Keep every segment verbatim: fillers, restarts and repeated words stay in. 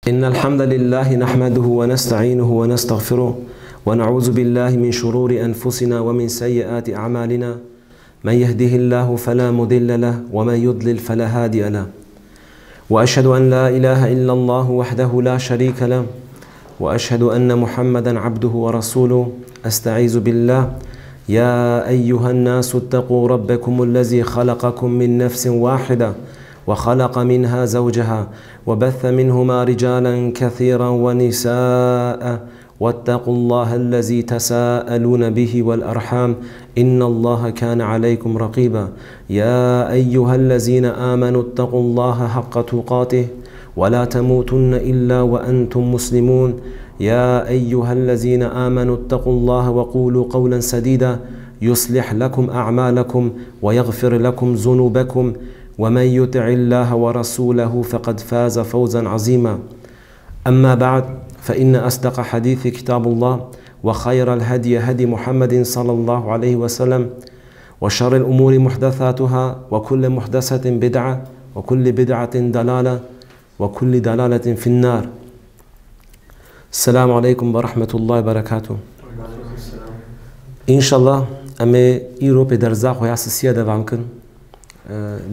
إن الحمد لله نحمده ونستعينه ونستغفره، ونعوذ بالله من شرور أنفسنا ومن سيئات أعمالنا. من يهده الله فلا مضل له، ومن يضلل فلا هادي له. وأشهد أن لا إله إلا الله وحده لا شريك له، وأشهد أن محمدا عبده ورسوله. أستعيذ بالله. يا أيها الناس اتقوا ربكم الذي خلقكم من نفس واحدة وخلق منها زوجها وبث منهما رجالا كثيرا ونساء واتقوا الله الذي تساءلون به والأرحام إن الله كان عليكم رقيبا. يا أيها الذين آمنوا اتقوا الله حق تقاته ولا تموتن إلا وأنتم مسلمون. يا أيها الذين آمنوا اتقوا الله وقولوا قولا سديدا يصلح لكم أعمالكم ويغفر لكم ذنوبكم ومن يطع الله ورسوله فقد فاز فوزا عظيما. أما بعد، فإن أصدق حديث كتاب الله، وخير الهدي هدي محمد صلى الله عليه وسلم، وشر الأمور محدثاتها، وكل محدثة بدعة، وكل بدعة ضلالة، وكل ضلالة في النار. السلام عليكم ورحمة الله وبركاته. إن شاء الله، em ê îro pê derza xwe ya sisiya devam kin.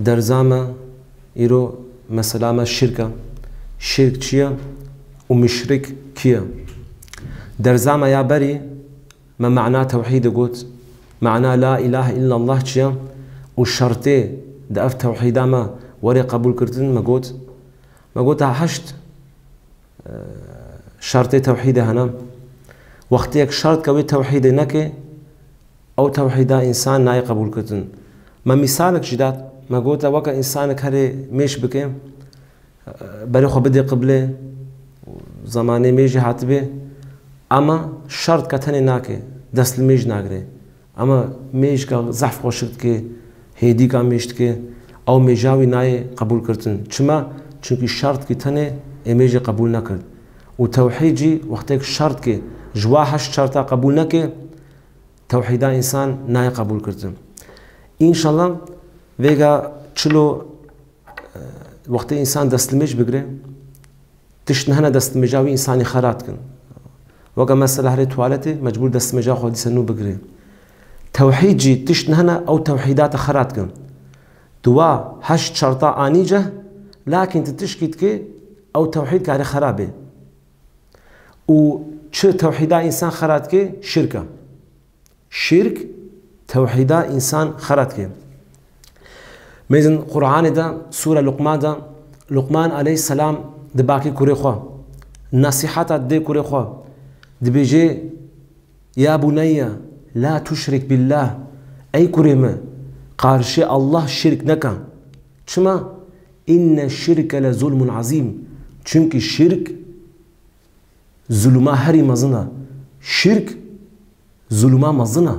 Derza me îro mesela me şirk e. Şirk çi ye û muşrik kî ye? Derza me ya berî me mana tewhîdê got, mana la ilahe illallah çi ye û şertê di ev tewhîda me were qebûlkirin me got. Me got ha heşt şertê tewhîdê hene. Wextê yek şert ke wê tewhîdê neke, ew tewhîda însan nayê qebûlkirin. Me mîsalek jî dat, me gote weke însanek herê mêj bike, berê xwe bidê qiblê, zemanê mêjê hatibê, ama şert ke tenê nake, dest li mêj nagre. Ama mêjka zehf xweşik dike, hêdîka mêj dike, ew mêja wî nayê qebûlkirin. Çima? Çimkî şertkî tenê ê mêjê qebûl nekir. Û tewhîd jî wextêk şertkê ji wa heşt şerta qebûl neke, tewhîda însan nayê qebûlkirin. Înşallah vêga çilo, e, wextê însan destlimêj bigire, tişt nehene destmêja wî însanî xera dikin. Weke mesela herê tuwaletê mecbûr destmêja xwe dîse nû bigirê. Tewhîd jî tişt nehene ew tewhîda te xera dikin. Tu wa heşt şerta anî ceh, lakin tu tişkî dikê ew tewhîd karê xera bê. Û çi tewhîda însan xera dike? Şirk e. Şirk, tewhîda însan xera dike. Mêzin Qur'anê de, Sûre Luqman de, Luqman aleyhisselam dibakê kurê xwe, nesîheta didê kurê xwe, dibêje, "Ya buneyye, la tuşrik billah." Ey kurê min, qarşê Allah şirk neke. Çima? "İnne şirke le zulmun azîm." Çimkî şirk zuluma herî mezin e. Şirk zuluma mezin e.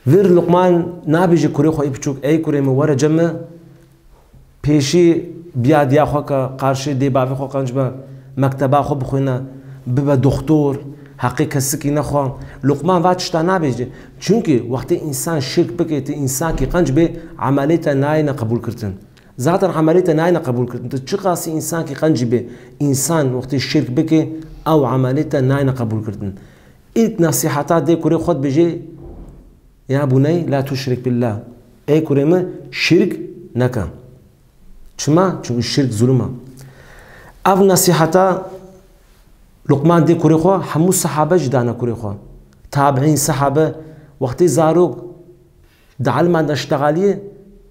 Vir Luqman nabêje kurê xwe ê piçûk, "Ey kurê min, were cem min, pêşî biya diya xwe ke, qarşê dê bavê xwe qenc be, mekteba xwe bixwîne, bibe doxtor, heqê kesikî nexwe." Luqman va tişta nabêje. Çimkî wextê însan şirk bike, tu însankî qenc bê, emelê te nayêne qebûlkirin. Zaten emelê te nayêne qebûlkirin. Tu çiqasî însankî qencî bê, însan wextê şirk bike, ew emelê te nayêne qebûlkirin. Ît nesîheta dê kurê xwe dibêje, "Ya buney, la tuşrik billah." Ey kurê min, şirk neke. Çima? Çimkî şirk zulum e. Ev nesîheta Luqman dê kurê xwe, hemû sehabe jî dane kurê xwe. Tabiîn, sehabe, wextê zarok di elman de ştexaliyê,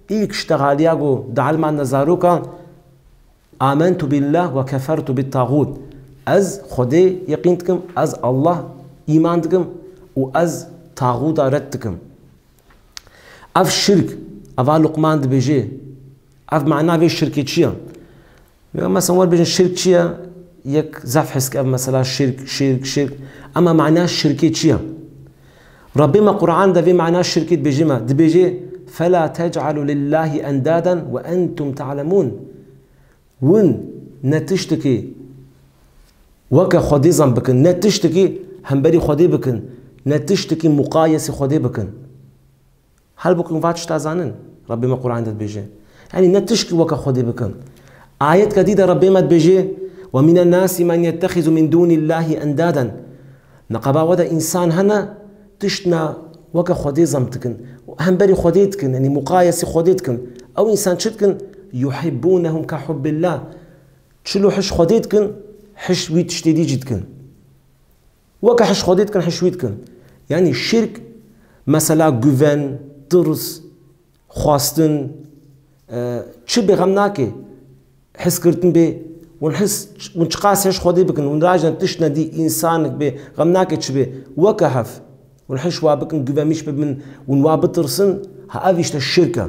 îlk ştexaliya ku di elman de zaroka, "Amentu billah ve kefertu bit taxût." Ez Xwedê yeqîn dikim, ez Allah îman dikim û ez taxûta red dikim. Ev şirk, eva Luqman dibêje, ev mana vê şirkê çi ye? Mesela wer bêjin şirk çi ye? Yek zaf his ke ev mesela şirk, şirk, şirk. Ema mana şirkê çi ye? Rabbê me Qur'an de vê mana şirkê dibêje me. Dibêje, "Fela tec'alu lillahi endaden ve entum ta'lemûn." Win ne tiştekî weke Xwedê zan bikin, ne tiştekî hemberî Xwedê bikin, ne tiştekî muqayesî Xwedê bikin. Halbûkî va tişta zanin, Rabbê me Qur'an de dibêje. Yanî ne tişkî weke Xwedê bikin. Ayetka dî de Rabbê me dibêje, ومن الناس من يتخذ من دون الله أندادا. Neqeba we de însan hene, tiştna weke Xwedê zem dikin. Hemberî Xwedê dikin, yanî muqayesî Xwedê dikin. Ew însan çi dikin? يحبونهم كحب الله. Çilo hiş Xwedê dikin, hiş wî tiştê dî jî dikin. Weke hiş Xwedê dikin, hiş wî dikin. Yanî şirk, mesela guven, tirs, xwestin, e, çi bê xem nake. Hizkirin bê, hûn his, hûn çiqas hiş Xwedê bikin, hûn rajin tiştna dî, însanik bê, xem nake çi bê, weke hev. Hûn hiş wa bikin, guvenmîş bibin, hûn wa bitirsin, ha ev işte şirk e.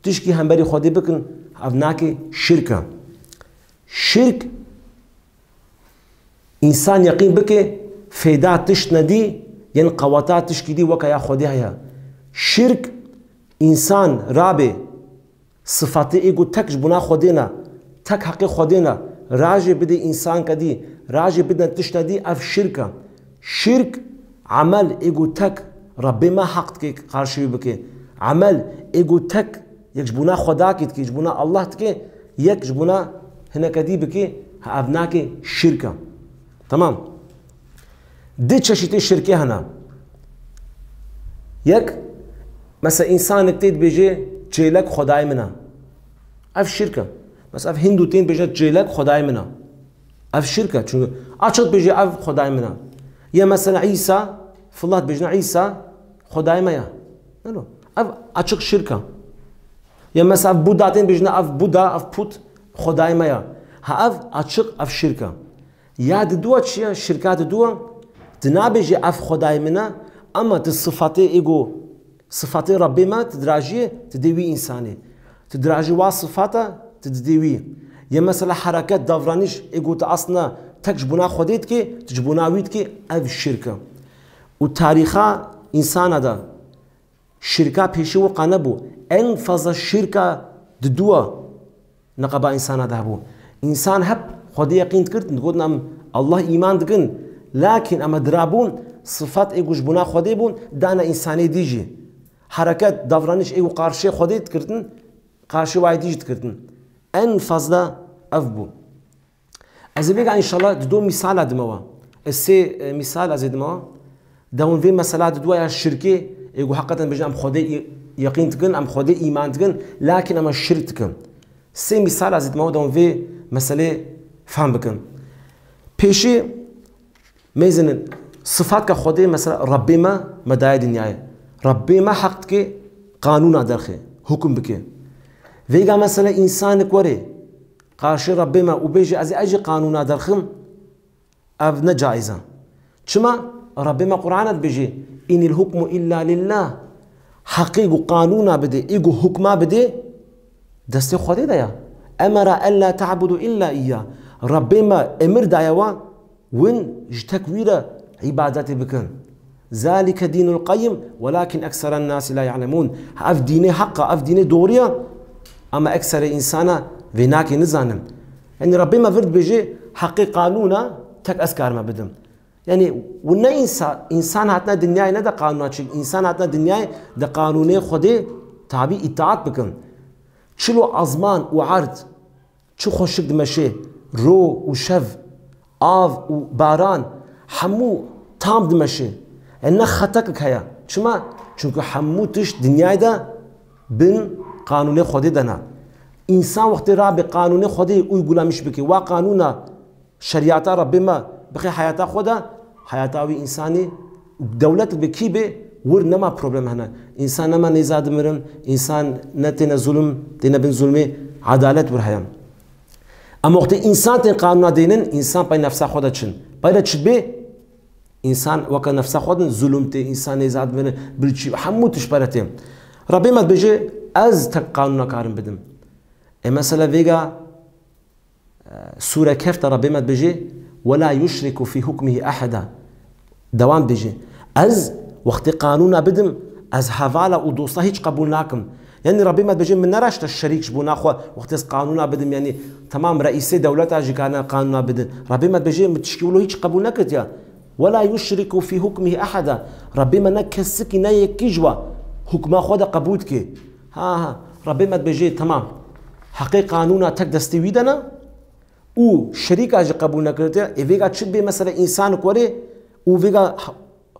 Tişkî hemberî Xwedê bikin, ev nake şirk e. Şirk, însan yeqîn bike, fêda tiştna dî, yên qeweta tişkî dî weke ya Xwedê heye. Şirk, însan rabe, sifatê ê ku tek ji bona Xwedê ne, tek heqê Xwedê ne, rajê bide însanke dî, rajê bidine tiştna dî, ev şirk e. Şirk, emel ê ku tek Rebbê me heq dike karşî wî bike. Emel ê ku tek yek ji bona Xwedakî dike, ji bona Allah dike, yek ji bona hineke dî bike, ha ev nake şirk e. Temam. Du çeşîtê şirkê hene. Yek, mesela, însanek tê dibêje, çêlek xwedayê min e. Ev şirk e. Mesela, ev Hindû tên dibêje, çêlek xwedayê min e. Ev şirk e. Çünkü açık dibêje, ev xwedayê min e. Ya mesela Îsa, filat dibêjin, Îsa xwedayê me ye. Nano. Ev açık şirk e. Ya mesela ev Buda tên dibêjin, ev Buda, ev put xwedayê me ye. Ha ev açık, ev şirk e. Ya diduwa çi ye? Şirka diduwa, tu nabêjî ev xwedayê min e, ama tu sifatê ê ku, sifatê Rebbê me, tu dirajiyê, tu dê wî însanê. Tu dirajî wa sifata, tu didê wî. Ya mesela hereket, davranîş, ê ku tu aslında tek ji bona Xwedê dikê, tu ji bona wî dikê, ev şirk e. Û tarîxa însana de, şirka pêşî wiqa nebû. En fazla şirka diduwa neqeba însana de hebû. Însan hep Xwedê yeqîn dikirin, digotin, em Allah îman dikin. Lakin em dirabûn, sifat ê ku ji bona Xwedê bûn, dane însanê dî jî. Hereket, davranîş ê ku qarşê Xwedê dikirtin, qarşê wayê dî jî dikirtin. En fazla ev bû. Ez ê vêga înşallah di do mîsala dime we. Ez sê, e, mîsal ez ê dime we. Dewin vê mesela di duwa ya şirkê, ê ku heqeten bêjin em Xwedê î-, yeqîn dikin, em Xwedê îman dikin, lakin em şirk dikin. Sê mîsal ez ê dime we, dewin vê meselê fehm bikin. Pêşî, mêzinin, sifatka Xwedê mesela Rebbê me, me daye dinyayê. Rebbê me heq dike qanûna derxe, hukum bike. Vêga mesela însanik were, qarşê Rebbê me û bêje, ez ê, ez jî qanûna derxim, ev ne caiz e. Çima? Rebbê me Qur'ana dibêje, "Inil hukmu illa lillah." Heqê ku qanûna bide, ê ku hukma bide, destê Xwedê de ya. "Emera ella ta'budu illa iyyah." Rebbê me emir daye we, win ji tek wî re îbadetê bikin. "Zalike dînul qeyyim, welakin ekseren nasi la ya'lemûn." Ev dînê heq e, ev dînê doğru ye, ama ekserê însana vê nakê nizanin. Yanî Rebbê me vir dibêje, heqê qanûna tek ez karime bidim. Yanî, û ne însa-, însan hatine dinyayê ne de qanûna çi, însan hatine dinyayê de qanûnê Xwedê tabî îtaat bikin. Çilo ezman û erd, çi xweşik dimeşê, ro û şev, av û baran, hemû tam dimeşê. E, ne xetekik heye. Çima? Çunku hemû tişt dinyayê de bin qanûnê Xwedê de ne. Însan wextê rabe qanûnê Xwedê uygulamiş bike, wa qanûna şerîata Rebbê me bixe heyata xwe de, heyata wî însanî, dewlet bi kî bê, wir nema problem hene. Însan nema nêza dimirin, însan ne têne zulm, têne bin zulmê, edalet wir heye. Ama wextê însan tên qanûna dênin, însan pey nefsa xwe de çin. Pey de çi bê? Însan weke nefsa xwe din zulm tê, însan nêza dimirin, birçî, hemû tişt pere tê. Rebbê me dibêje, ez tek qanûna karim bidim. E, mesela vêga, Sûre Kehf de Rebbê me dibêje, "Wela yuşriku fî hukmihi eheda." Dewam dibêje, "Ez wextê qanûna bidim, ez hevala û dosta hîç qebûl nakim." Yanî Rebbê me dibêje, "Min neraşte şerîk ji bona xwe, wextê ez qanûna bidim, yanî temam reîsê dewleta jî karine qanûna bidin." Rebbê me dibêje, "Min tişkî wilo hîç qebûl nekirtiye." "Wela yuşriku fî hukmihi eheda." Rebbê me ne kesikî, ne yekî ji we hukma xwe de qebûl dike. Ha, ha, Rebbê me dibêje, temam. Heqê qanûna tek destê wî de ne. û şerîka jî qebûl nekirtiye, ê vêga çi dibe mesela însanik were û vêga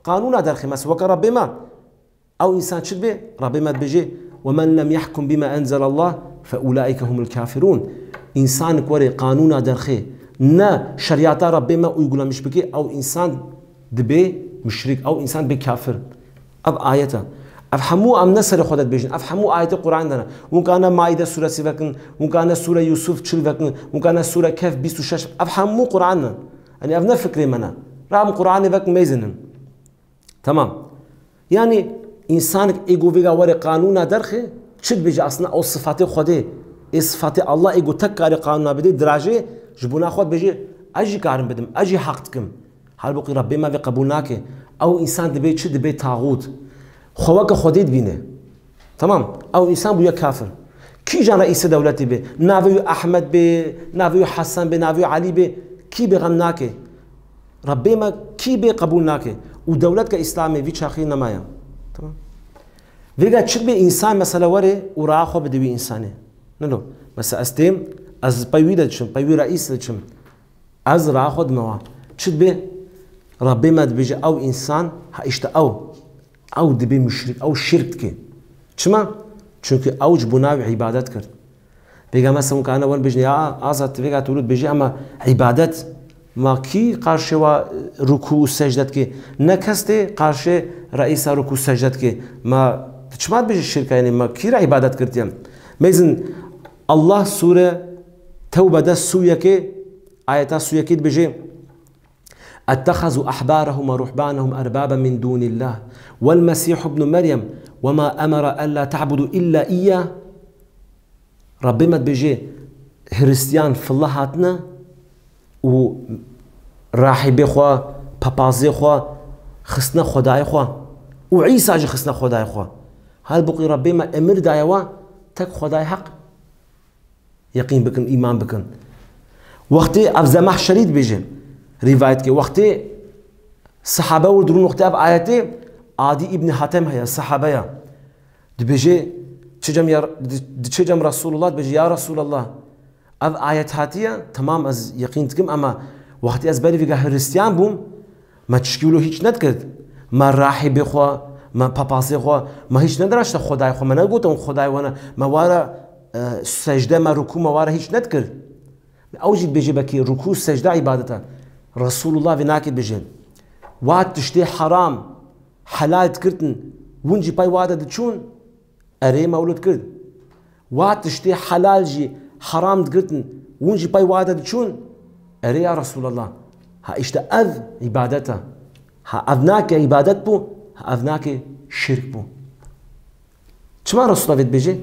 qanûna derxe mesela weke Rebbê me. Ew însan çi dibe? Rebbê me dibêje, "Ve men lem yahkum bima enzelallah fe ulaike humul kafirûn." Însanik were qanûna derxe, ne şeriyata Rebbê me uygulamiş bike, ew însan dibe muşrik, ew însan dibe kafir. Ev ayet e. Ev hemû em ne serê xwe de dibêjin. Ev hemû ayetê Qur'an de ne. Hûn kane Maide sûresî vekin, hûn kane sûre Yûsuf çil vekin, hûn kane sûre Kehf bîst û şeş. Ev hemû Qur'an ne. Yanî ev ne fikrê me ne. Rabin Qur'anê vekin mêzinin. Tamam. Yanî însanik ê ku vêga were qanûna derxe, çi dibêje aslında ew sifatê Xwedê, ê sifatê Allah ê ku tek kare qanûna bidê, dirajê, ji bona xwe dibêje, ez jî karim bidim, ez jî heq dikim. Halbûkî Rebbê me vê qebûl nake. Ew însan dibê çi? Dibê taxût. Xwe weke Xwedê dibîne. Tamam. Ew însan bûye kafir. Kîjan reîsê dewletê be? Navê wî Ehmed be, navê wî Hesen be, navê wî Elî be. Kî be xem nake. Rebbê me kî be qebûl nake. Û dewletka Îslamê vî çaxî nemaye. Tamam. Vêga çi be însan mesela were û raa xwe bide wî însanê. Nilo. Mesela ez têm, ez pey wî de diçim, pey wî reîs de diçim. Ez raa xwe dime wa. Çi dibe? Rebbê me dibêje ew însan, ha işte ew. Ew dibe muşrik, ew şirk dike. Çima? Çunkî ew ji bo navê îbadet kir. Pêga me semûkane wan bêjin, ya Azad, vêga tu bêjî, ama îbadet, ma kî qarşê wa rukû û secde dike? Ne kes tê qarşê reîsa rukû secde dike. Ma tu çima dibêjî şirk e, yanî ma kî re îbadet kiriye? Mêzin Allah sûre Tewbe de sû yekê, ayeta sû yekê dibêje, "Ettehazu ahbarahum ve ruhbanahum erbaben min dunillah. Vel Mesih ibnu Meryem ve ma emere ella ta'budu illa iyyah." Rabbê me dibêje, Hristiyan filla hatine û rahîbê xwe, papazê xwe xistine xwedayê xwe û Îsa jî xistine xwedayê xwe. Halbûkî Rabbê me emir daye we tek xwedayê heq yeqîn bikin, îman bikin. Wextê ev Zemahşerî dibêje, rîvayet ke, wextê sahabe wir dirûn, wextê ev ayetê, Adî îbnî Hatem heye, sahabe ya. Dibêje, çi cem ya, di, diçe cem Resulullah, dibêje, ya Resulallah, ev ayet hatiye, temam ez yeqîn dikim, ama wextê ez berî vîga Hristiyan bûm, me tişkî wilo hîç nedikir. Me rahîbê xwe, me papazê xwe, me hîç nediraşte xwedayê xwe. Me negote hûn xwedayê we ne. Me wara, e, secde, me rukû, me wara hîç nedikir. Ew jî dibêje, belkî rukû, secde îbadet e. Resulullah vê nakê dibêje. Wa tiştê heram helal dikirtin, hûn jî pey wa de diçûn, erê, me wilo dikir. Wa tiştê helal jî heram digirtin, hûn jî pey wa de diçûn? Erê ya Resulallah. Ha işte ev îbadet e. Ha ev nake îbadet bû, ha ev nake şirk bû. Çima Resulullah vê dibêje?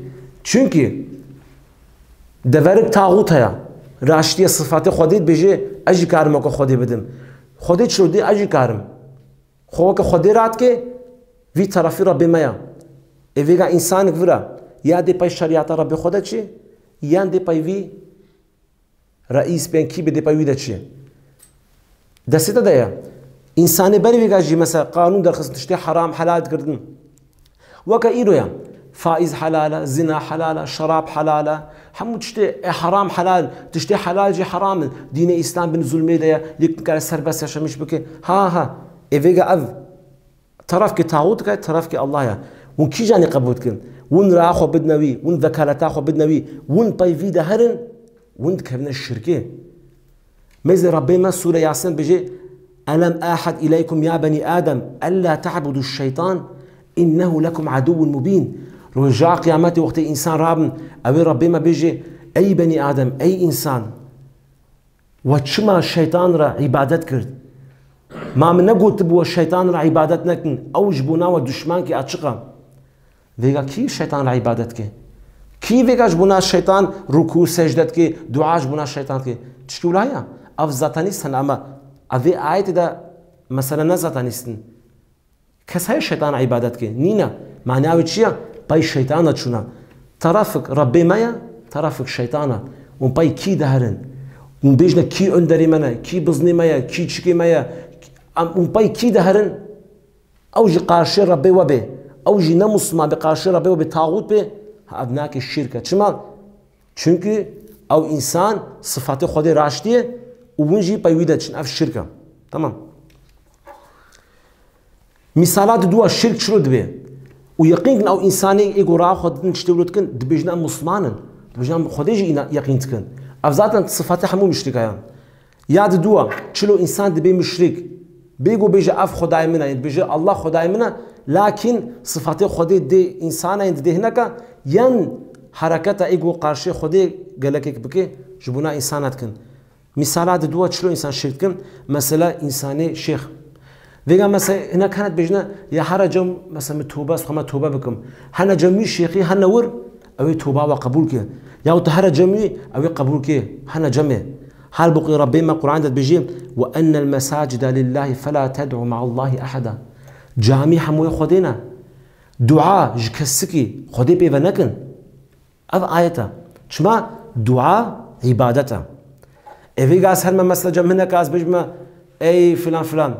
Çunkî deverik taxût heye. Raştiye sifatê Xwedê dibêje, ez jî karim weke Xwedê bidim. Xwedê çilo dê, ez jî karim. Xwe weke Xwedê radike, vî terefî Rebbê me ya. Ê vêga însanik vira, ya dê pey şeriyata Rebbê xwe de çi, yan dê pey vî reîs bên kî bi dê pey wî de çi. Destê te de ye. Însanê berî vêga jî mesela qanûn derxistin, tiştê heram helal dikirdin. Weke îro ye. Faiz helal e, zina helal e, şerab helal e. Hemû tiştê e heram helal, tiştê helal jî heram in. Dînê Îslam bin zulmê de ye, yek nikare serbest yaşamış bike. Ha, ha. Ê vêga ev terefkê taxût dike, terefkê Allah ya. Hûn kîjanê qebûl dikin? Hûn raa xwe bidine wî, hûn vekaleta xwe bidine wî, hûn pey vî de herin, hûn dikevine şirkê. Mêzê Rabbê me sûre Yasin bêje, "Elem ahed ileykum ya benî Adem, ella ta'budu şeytan, innehu lekum aduwwun mubîn." Roja qiyametê wextê însan rabin, ew ê Rabbê me bêje, "Ey benî Adem, ey însan, we çima şeytan re îbadet kir? Ma min negotibû we şeytan re îbadet nekin, ew ji bona we duşmankî açiq e." Vêga kî şeytan re îbadet ke? Kî vêga ji bona şeytan rukû, secde dike, dua ji bona şeytan dike? Tişkî wila heye? Ev zatanîst hene, ama ev vê ayetê de mesele ne zatanîst in. Kes heye şeytan re îbadet ke? Nîne. Mana wê çi ye? Pey şeytan de çûne. Terefik Rebbê me ye, terefik şeytan e. Hûn pey kî de herin? Hûn bêjne kî underê me ne, kî biznê me ye, kî çikê me ye? Em, hûn pey kî de herin? Ew jî qarşê Rebbê we bê. Ew jî ne Musliman bê, qarşê Rebbê we bê, taxût bê. Ha, ev nake şirk e. Çima? Çunkî Ew însan sifatê Xwedê raştiye û hûn jî pey wî de diçin. Ev şirk e. Tamam. Mîsala di dû a şirk çilo dibe. Û yeqîn kin ew însanê ê ku raa xwe didin tiştê wilo dikin, dibêjin em Musliman in. Dibêjin em Xwedê jî îna-, yeqîn dikin. Ev zaten sifatê hemû muşrika ye. Ya di dû a, çilo însan dibê muşrik. Bê ku bêje ev Xwedayê min e, yên dibêje Allah Xwedayê min e, lakin sifatê Xwedê dê însana, yên didê hineka, yan hereketa ê ku qarşê Xwedê gelekek bike, ji bona însana dikin. Mîsala di dû a çilo însan şirk dikin, mesela însanê şêx. Vêga mesela hinek hene dibêjine, ya here cem mesela min tobe, ez xwe me tobe bikim. Hene cem wî şêxî, hene wir, ew ê toba we qebûl ke. Yahut here cem wî, ew ê qebûl ke. Hene cem ê. Halbukî Rabbê me Quran de dibêje, "Ve ennel mesacide lillahi fela ted'u ma'allahi ahada." Camî hemûyê Xwedê ne. Dua ji kesikî Xwedê pê ve nekin. Ev ayet e. Çima dua îbadet e. Ê vêga ez herme mesela cem hineka ez bêjime, "Ey filan filan,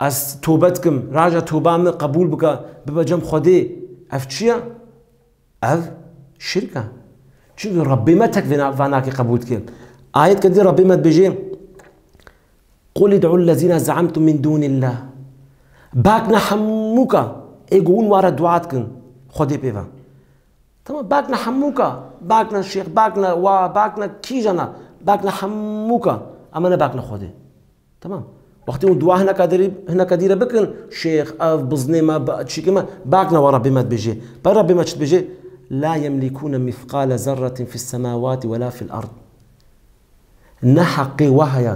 ez tobe dikim, raja toba min qebûl bike, bibe cem Xwedê." Ev çi ye? Ev şirk e. Çimkî Rabbê me tek vêna-, va nakê qebûl dike. Ayet kedî Rabbê me dibêje, "Qul id'u lezîne ze'emtum min dûnillah." Bakne hemûka ê ku hûn ware dua dikin, Xwedê pê ve. Tamam, bakne hemûka, bakne şêx, bakne wa, bakne kîjana, bakne hemûka. Ama ne bakne Xwedê. Tamam. Wextê hûn dua hineka dirî-, hineka dîre bikin, şêx, ev, biznê me, ba-, çîkê me, bakne wa Rabbê me dibêje. Ba Rabbê me çi dibêje? "La yemlikûne mîthqale zerretin fis semawati ve la fil ard." Ne heqê wa heye.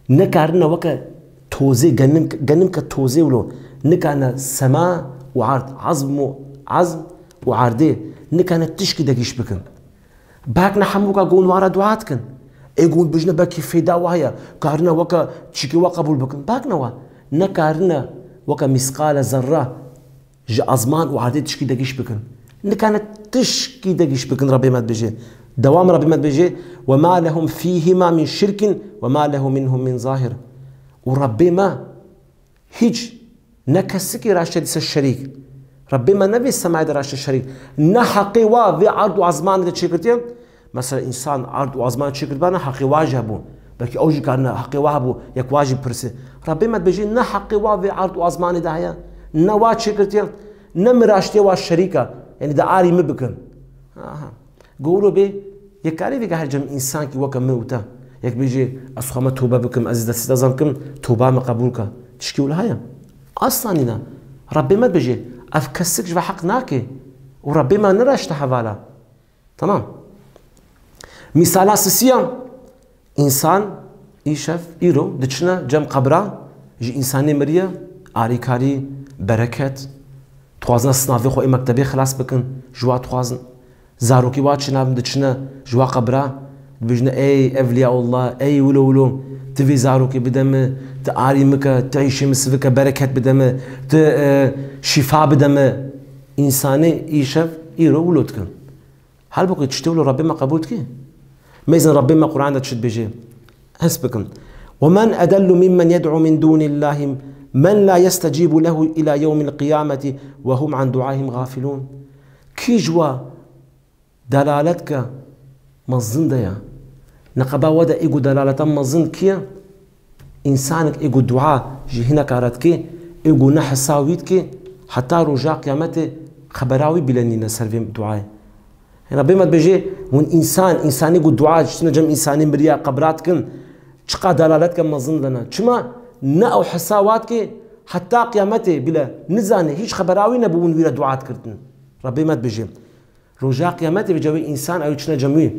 Nikarine weke tozê, genim, genimke tozê wilo. Nikane sema û ard, azm û, azm û ardê. Nikane tişkî degîş bikin. Bakne hemûka gon wara dua dikin. Ê gon bijne belkî fêda wa heye. Karine weke çîkê wa qebûl bikin. Bakne wa. Nekarine weke mîsqale zerre. Ji azman û erdê tişkî degîş bikin. Nikane tişkî degîş bikin, Rabbê me dibêje. Dewam Rabbê me dibêje, "Ve ma lehum fîhima min şirkin ve ma lehu minhum min zahir." Û Rabbê me hiç ne kesikî raşte dîse şerîk. Rabbê me ne vê semayê de raşte şerîk. Ne heqê wa vê erd û azmanê de çêkirtiye. Mesela însan erd û azman çêkiribana, heqê wa jî hebû. Belkî ew jî karine heqê wa hebû, yek wa jî pirsî. Rebê me dibêje, ne heqê wa vê erd û azmanê de heye, ne wa çêkirtiye, ne miraştiye wa şerîka, yanî di arî min bikin. Aha. Gowro bê, yek karî vêga her cem însankî weke min û te. Yek bêje, ez xwe me tobe bikim, ez destê te zam kim, toba me qebûl ke. Tişkî wila heye? Asla nîne. Rebê me dibêje, ev kesik ji ve heq nake. Û Rebê me niraşte hevala. Tamam. Mîsala sisiya, însan îşev, îro diçine cem qebra, ji însanê miriye, arîkarî, bereket, dixwazine sinavê xwe ê mektebê xilas bikin, ji wa dixwazin. Zarokî wa çi nabin diçine ji wa qebra, dibêjine, ey Evliyaullah, ey wilo wilo, tu vê zarokê bide min, tu arî min ke, tu îşê min sivike, bereket bide min, tu, e, şîfa bide min. Însanê îşev, îro wilo dikin. Halbukî tiştê wilo Rabbê me qebûl dike? Mêzin Rabbê me Qur'an de çi dibêje? His bikin. "Ve men edellu mimmen yed'u min dûnillâhi men la yestecîbu lehu ilâ yewmil qiyâmeti ve hum an du'ahim gafilûn." Kî ji we delaletke mezin de ye? Neqeba we de ê ku delaleta mezin kî ye? Însanek ê ku dua ji hineka re dike, ê ku ne hesa wî dike, heta roja qiyametê xebera wî bîle nîne ser vê duayê. Hena bê me dibêje, hûn însan, însanê ku dua ji tune cem însanê miriya qebra dikin, çiqa delaletke mezin dene. Çima? Ne ew hesa wa dike, heta qiyametê bîle nizane, hîç xebera wî nebû hûn wî re dua dikirtin. Rebê me dibêje. Roja qiyametê bi cewê însan ew çine cem wî.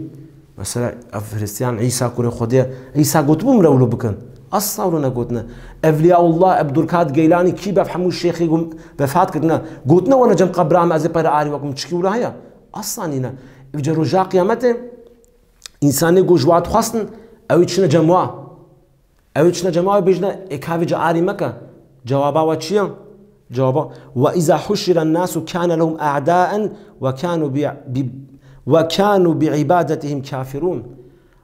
Mesela, ev Hristiyan Îsa kurê Xwedê ye. Îsa gotibû min re wilo bikin? Asla wilo negotine. Evliyaullah, Ebdulkadir Geylanî, kî bev hemû şêxê gum-, vefat kirine. Gotine wana cem qebra me ez ê pere arî wekim çikî wilo heye? Asla nîne. Îca roja qiyametê însanê ku ji wa dixwastin, ew çine cem wa. Ew çine cema wê bêjine, ê ka vê ca arî meke. Cewaba we çi ye? Cewaba, "Ve izâ huşşiren nâsu kâne lehum a'dâen ve kânû bi, bi, ve kânû bi ibadetihim kafirûn."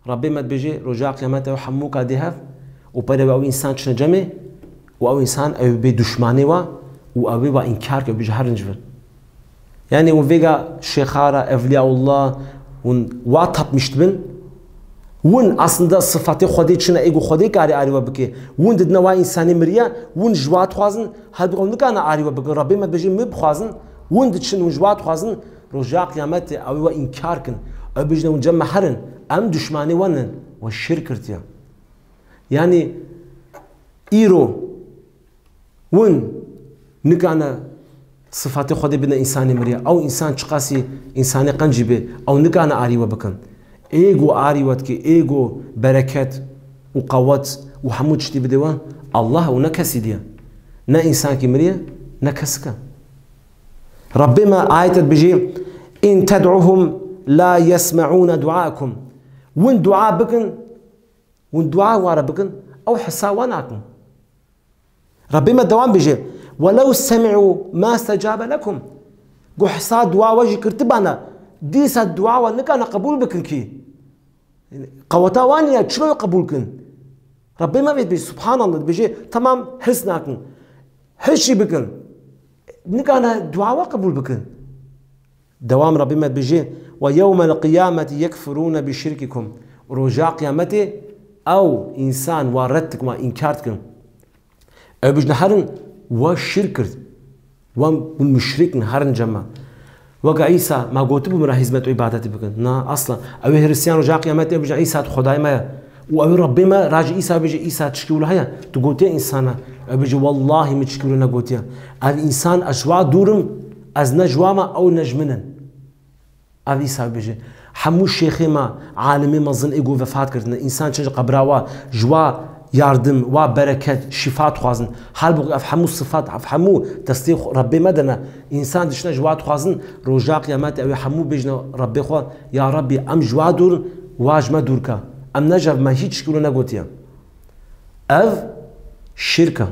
Rabbê me dibêje, roja qiyamete ew hemûka dê hev û pere wê ew însan çine cemê û ew însan ew bê duşmanê we û ew ê we înkar ke, bêje herin ji vir. Yanî hûn vêga şêxa re, Evliyaullah, hûn wa tapmîşt bin, Win aslında sifatê Xwedê çi ne, êgo Xwedê karê arî we bike. Win didine wa însanê miriye, win ji wa dixwazin, halbûka hûn nikane arî we bikin. Rabbê me dibêje, min bixwazin, win diçin, win ji wa dixwazin, roja qiyametê ew ê we înkar kin. Ew bêjine, hûn cem me herin, em duşmanê we nin, we şirk kirtiye. Yanî îro win nikane sifatê Xwedê bidine însanê miriye. Ew însan çiqasî însanê qencî be, ew nikane arî we bikin. Êgo arî we dike, êgo bereket û qewet û hemû tiştî bide we, Allah û ne kesî diye. Ne însankî miriye, ne kesike. Rabbê me ayete dibêje, "In ted'uhum la yesme'ûne du'aekum." Win dua bikin, win dua ware bikin, ew hisa we nakin. Rabbê me dewam bêje, "Welew semi'û ma stecabe lekum." Go hisa dua we jî kirtibana, dîsa dua we nikane qebûl bikin kî. Yanî, qeweta wan ya, çilo qebûl kin? Rabbê me vê dibêje, Subhanallah, dibêje, "Tamam, hirs nakin. Hirs jî bikin. Nikane dua we qebûl bikin." Dewam Rabbê me dibêje, "Ve yewmel qiyameti yekfurûne bi şirkikum." Roja qiyametê ew însan wa red dikin, wa înkar dikin. Ew bêjin herin, we şirk kir. We, hûn muşrik in, herin cem me. Weke Îsa, me gotibû min re hizmet û îbadetî bikin. Na, asla. Ew ê hiristiyan roja qiyametê, ew bêjin Îsa tu Xwedayê me ye. Û ew ê Rabbê me, rajî Îsa bêje, Îsa çikî wilo heye? Tu gotiye însana. Ew bêje, wellahî min çikî wilo negotiye. Ev însan, ez ji wa dûr im, ez ne ji wa me, ew ne ji min in. Ev Îsa bêje. Hemû şêxê me, alimê mezin êgo vefat kirtine. Însan çi ji qebra wa, ji wa yardim, wa bereket, şîfa dixwazin. Halbûkî ev hemû sifat, ev hemû destê xwe Rabbê me de ne. Însan dişine ji wa dixwazin, roja qiyametê ew ê hemû bêjine Rabbê xwe, "Ya Rabbî, em ji wa dûr in, wa ji me dûr ke. Em ne ji ev me hîç kilo negotiye." Ev şirk e.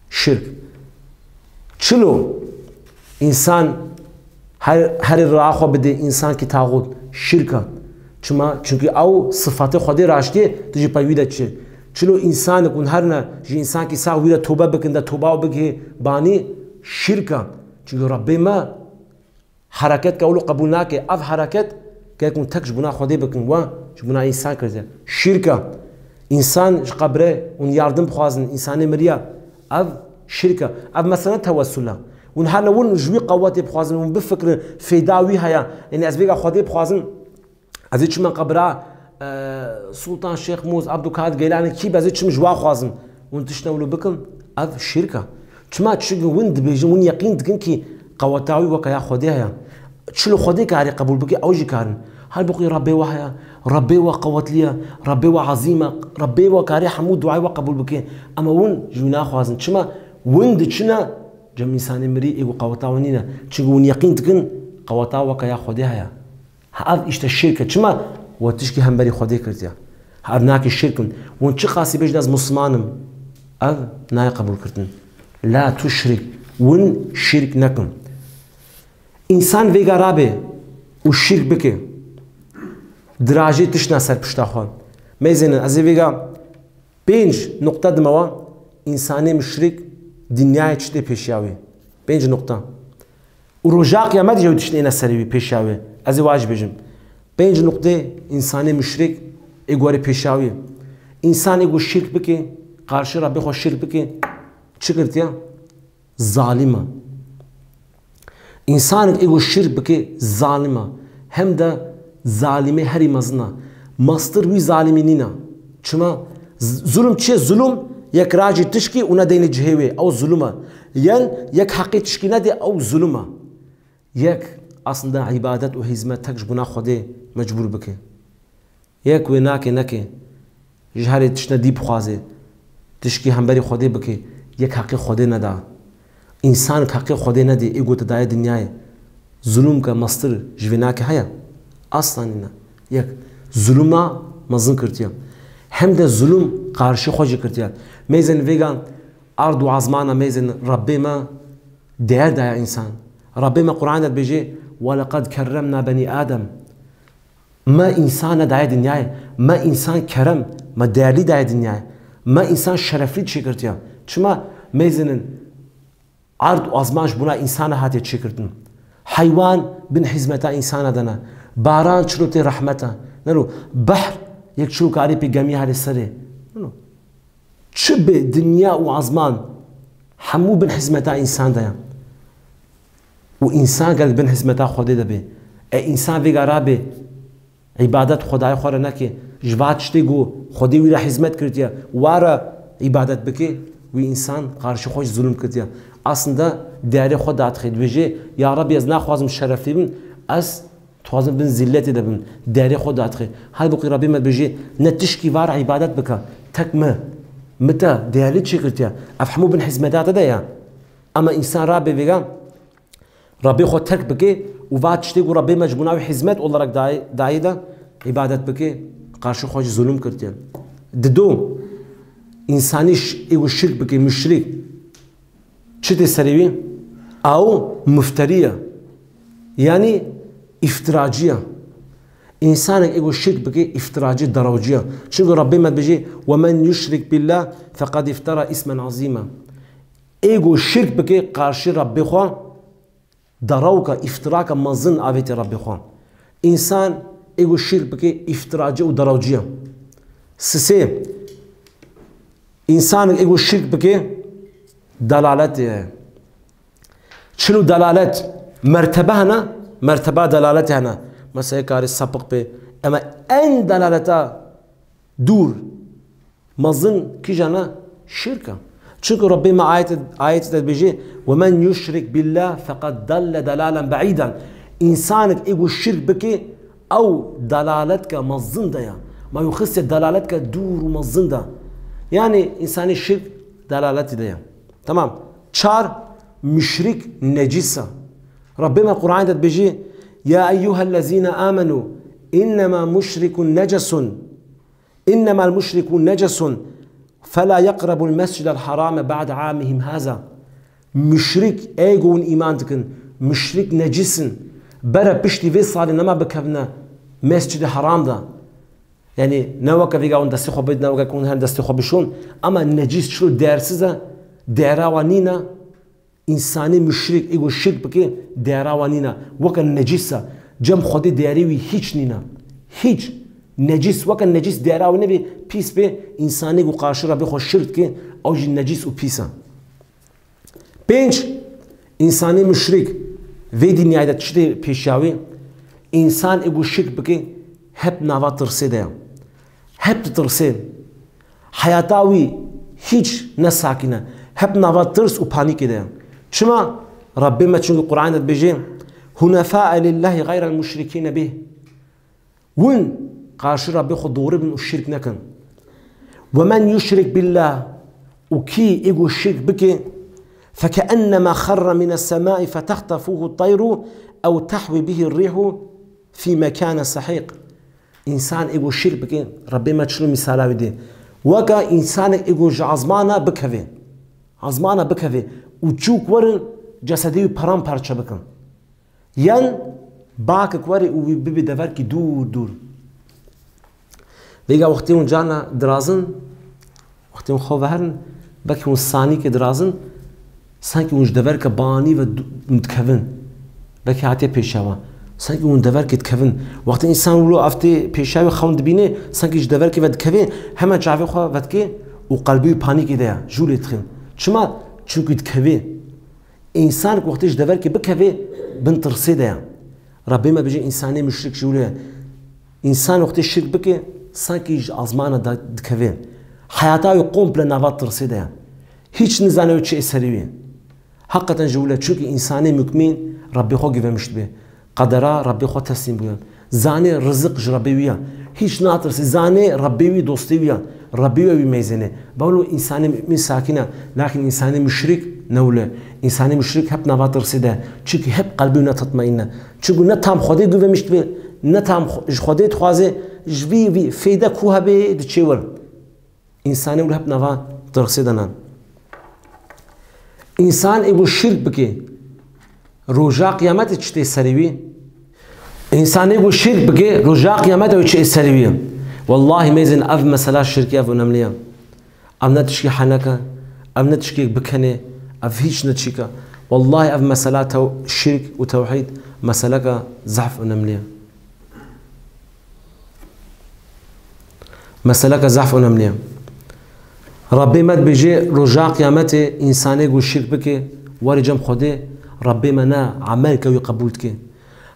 Şirk. Çilo însan her, herê raa xwe bidê însankî taxût, şirk e. Çima? Çunkî ew sifatê Xwedê raştiyê tu jî pey wî de çi. Çilo însanik hûn herine ji însankî sax wî de tobe bikin de toba û bigihê banî, şirk e. Çunkî Rabbê me hereket ke wilo qebûl nake. Ev hereket ke hûn tek ji bona Xwedê bikin, we ji bona însan kirdiye. Şirk e. Însan ji qebre hûn yardim bixwazin, însanê miriya. Ev şirk e. Ev mesela tewessul e. Hûn herne hûn ji wî qewetê bixwazin, hûn bifikirin, fêda wî heye. Yanî ez vêga Xwedê bixwazim, ez ê çime qebra, e, Sultan Şêx Mûz, Abdulkadir Geylanî kî be, ez ê çim ji wa xwazim. Hûn tiştine wilo bikin, ev şirk e. Çima? Çunke hûn dibêjin, hûn yeqîn dikin kî qeweta wî weke ya Xwedê heye. Çilo Xwedê karê qebûl bike, ew jî karin. Halbûkî Rabbê we heye, Rabbê we qewetliye, Rabbê we ezîm e, Rabbê we karê hemû duayê we qebûl bike. Ema hûn ji wî naxwazin. Çima? Hûn diçine cem însanê mirî ê ku qeweta we nîne. Çunke hûn yeqîn dikin qeweta weke ya Xwedê heye. Ha, ev îşte şirk e. Çima? We tişkî hemberî Xwedê kirdiye. Ha, ev nake şirk in. Hûn çi qasî bêjin ez Musliman im, ev nayê qebûlkirtin. La tuşrik. Hûn şirk nekin. Însan vêga rabe û şirk bike, dirajê tiştine ser pişta xwe. Mêzênin, ez ê vêga pênc nuqte dime we, însanê muşrik dinyayê çi tê pêşiya wê. Pênc nuqte. Û roja qiyamet jî ew tiştê êne serê wî, pêşiya wê. Ez ê wa jî bêjim. Pênc nuqtê însanê muşrik ê gorê pêşiya wî. Însan ê ku şirk bike, qarşî Rabbê xwe şirk bike, çi girtiye? Zalim e. Însanek ê ku şirk bike, zalim e. Hem de zalimê herî mezin e. Mestir wî zalimî nîne. Çima? Z-, zulm çi ye? Zulm yek racî tişkî û nedeynê cihê wê. Ew zulm e. Yen yek heqê tişkî nedê, ew zulm e. Yek aslında îbadet û hizmet tek ji bona Xwedê mecbûr bike. Yek wê nake neke. Ji herê tiştine dî bixwaze. Tişkî hemberî Xwedê bike. Yek heqê Xwedê neda. Însan heqê Xwedê nedê, ê ku te daye dinyayê. Zulum ke mestir ji vê nake heye? Asla nîne. Yek zuluma mezin kirtiye. Hem de zulum qarşî xwe jî kirtiye. Mêzên vêga ard û azmana mêzên Rabbê me değer daye însan. Rabbê me Qur'an de dibêje, "Ve leqad kerremna benî Adem." Me însan daye dinyayê. Me însan kerem, me değerlî daye dinyayê. Me însan şereflî çêkirtiye. Çima? Mêzênin ard û azman ji bona însana hatiye çêkirtin. Heywan bin hizmeta însana de ne. Baran çilo tê rehmet e. Nero, behr Yek çi û karî pê gemî herê serê. Çi bi dinya û azman hemû bin hizmeta însan de ye. Û însan gel bin hizmeta Xwedê de bê. E, însan vêga rabê îbadet Xwedayê xwe re neke. Ji va tiştê ku Xwedê wî re hizmet kirtiye, wa re îbadet bike, wî însan qarşî xwe jî zulm kirtiye. Aslında değerê xwe dadixe, dibêje, ya Rebî, ez naxwazim şereflî bim, ez dixwazim bin zîlletê de bim, değerê xwe dadixe. Halbukî Rebê me dibêje, ne tişkî va re îbadet bike, tek mi, mi te değerlî çêkirtiye. Ev hemû bin hizmeta te de ye. Ama însan rabê vêga, Rebê xwe terk bike û va tiştê ku Rebê me ji bo navê hizmet olarak dayê, dayê de îbadet bike, qarşî xwe jî zulm kirtiye. Dido, însanî ş-, ê ku şirk bike, muşrik, çi tê serê wî? Ew mufterî ye. Yanî îftiracî ye. Însanek ê ku şirk bike, îftiracî, derawcî ye. Çunku Rebê me dibêje, "Ve men yuşrik billah feqad iftera ismen azîma." Ê ku şirk bike qarşî Rebê xwe, derawka, îftiraka mezin avêtê Rebê xwe. Însan ê ku şirk bike, îftiracî û derawcî ye. Sisê, însanek ê ku şirk bike, delaletê ye. Çilo delalet mertebe hene, merteba delaletê hene. Mesela karê sapik bê, ema en delaleta dûr, mezin kîjan e? Şirk e. Çunku Rebê me ayet, ayetê de dibêje, "Ve men yuşrik billah feqad dalle dalalen beîdan." Însanek ê ku şirk bike, ew dalaletka mezin de ye. Ma ew xistiye dalaletka dûr û mezin de. Yanî însanî şirk dalaletî de ye. Tamam. Çar, muşrik necîs e. Rebê me Qur'anê de dibêje, "Ya eyyuhellezîne amenu, innema muşrikun necesun." "Innemel muşrikûn necesun, fela yeqrebul mescidel harame ba'de amihim haza." Muşrik, ey ku hûn îman dikin, muşrik necîs in. Bere piştî vê salê nema bikevine Mescidê Haram de. Yanî ne weke vêga hûn destê xwe bidin, ne weke hûn her destê xwe bişon, ama necîs çilo değersiz e, değera wan nîne. Însanê muşrik, ê ku şirk bike, değera wan nîne. Weke necîs e. Cem Xwedê değerê wî hîç nîne. Hîç. Necîs, weke necîs değera wî nebê, pîs bê, însanê ku qarşî Rebê xwe şirk dike, ew jî necîs û pîs e. Pênc, însanê muşrik, vê dinyayê de çi tê pêşiya wî? Însan ê ku şirk bike, hep nava tirsê de ye. Hep ditirse. Heyata wî hîç ne sakîn e. Hep nava tirs û panîkê de ye. Çima? Rebbê me çunku Qur'an de dibêje, "Hunefae lillahi gayrel muşrikîne bih." Hûn qarşî Rebbê xwe doğru bin û şirk nekin. "Ve men yuşrik billah", û kî ê ku şirk bike, "fekeennemâ xerre mines semâi fetextefuhu teyru ew tehwi bihi rîhu fî mekâne sehîq." Însan ê ku şirk bike, Rebbê me çilo mîsala wî dê. Weke însanek ê ku ji ezmana bikeve. Ezmana bikeve û çûk werin cesedê wî peramparçe bikin. Yan bakek were û wî bibe deverkî dûr dûr. Vêga wextê hûn carna dirazin, wextê hûn xwe veherin, belkî hûn sanîkê dirazin, sankî hûn ji deverke banî ve du-, dikevin. Belkî hatiye pêşiya we. Sankî hûn deverkê dikevin. Wextê însan wilo ev tê pêşiya wê xewn dibîne, sankî ji deverkê ve dikeve, hemen çavê xwe vedike û qelbê wî panîkê de ye, jûlê dixin. Çima? Çunkî dikeve. Însan wextê ji deverkê bikeve, bin tirsê de ye. Rebbê me bêje, însanê muşrik jî wilo ye. Însan wextê şirk bike, sankî ji azmana da dikeve. Heyata wê komple nava tirsê de ye. Hîç nizane wê çi ê serê wê. Heqeten jî wilo, çunkî însanê mukmîn Rebbê xwe givemişt bê. Qedera Rebbê xwe teslîm bûye. Zanê rizik ji Rebbê wî ye. Hîç natirse. Zanê Rebbê wî, dostê wî ye. Rebbê wî wî meyzêne. Bawlo însanê mumîn sakîn e. Lakin însanê muşrik ne wilo. Însanê muşrik hep nava tirsê de. Çunkî hep qelbê wî ne tatmeîn e. Çunkî ne tam Xwedê guvemişt bê, ne tam xwe-, ji Xwedê dixwaze, ji vî, vî feyde ku hebe diçe wir. Însanê wilo hep nava tirsê de ne. Însan ê ku şirk bike, roja qiyametê çi tê serê wî? Însanê ku şirk bike, roja qiyametê wê çi ê serê wî? Wellahî mêzin ev mesela şirkê ev önemli ye. Ev ne tişkî henek e, ev ne tişkî bikenê, ev hîç ne çîk e. Wellahî ev mesela tew-, şirk û tewhîd meseleke zehf önemli ye. Meseleke zehf önemli ye. Rabbê me dibêje, roja qiyametê însanê ku şirk bike, were cem Xwedê, Rabbê me ne emelke wî qebûl dike.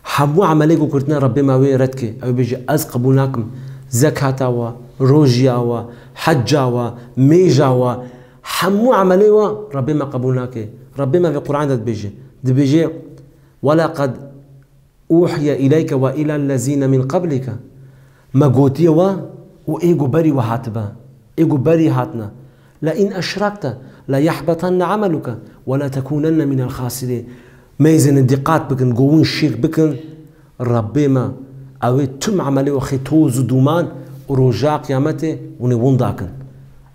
Hemû emelê ku kirtine Rabbê me wê red ke. Ew bêje, ez qebûl nakim. Zekata we, rojiya we, hecca we, mêja we, hemû emelê we Rabbê me qebûl nake. Rabbê me vê Qur'an de dibêje. Dibêje, "Weleqed uhiye ileyke ve ilellezîne min qablike." Me gotiye we û ê ku berî we hatibe. Ê ku berî hatine. "Le in eşrakte le yehbetenne ameluke ve le tekunenne minel xasirîn." Mêzin dîqat bikin, go hûn şirk bikin, Rabbê me, ew ê tim emelê we xê toz û dûman û roja qiyametê hûn ê winda kin.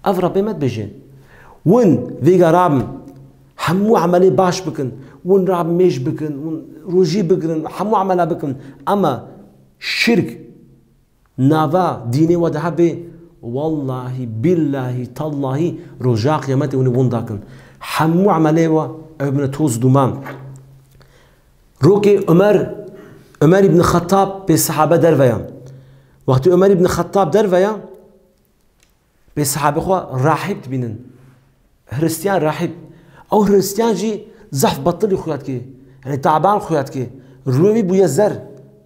Ev Rabbê me dibêje. Hûn vêga rabin, hemû emelê baş bikin, hûn rabin mêj bikin, hûn rojî bigirin, hemû emela bikin. Ema şirk nava dînê we de hebe, wellahî, billahî, tallahî, roja qiyametê hûn ê winda kin. Hemû emelê we ew bine toz û dûman. Rokê Ömer, Ömer ibn Xettab pê sehabe derve ya. Wextê Ömer ibn Xettab derve ya, pê sehabê xwe rahîb dibînin. Hristiyan rahîb. Ew Hristiyan jî zehf betilî xuya dike. Yanî taban xuya dike. Rûyê wî bûye zer.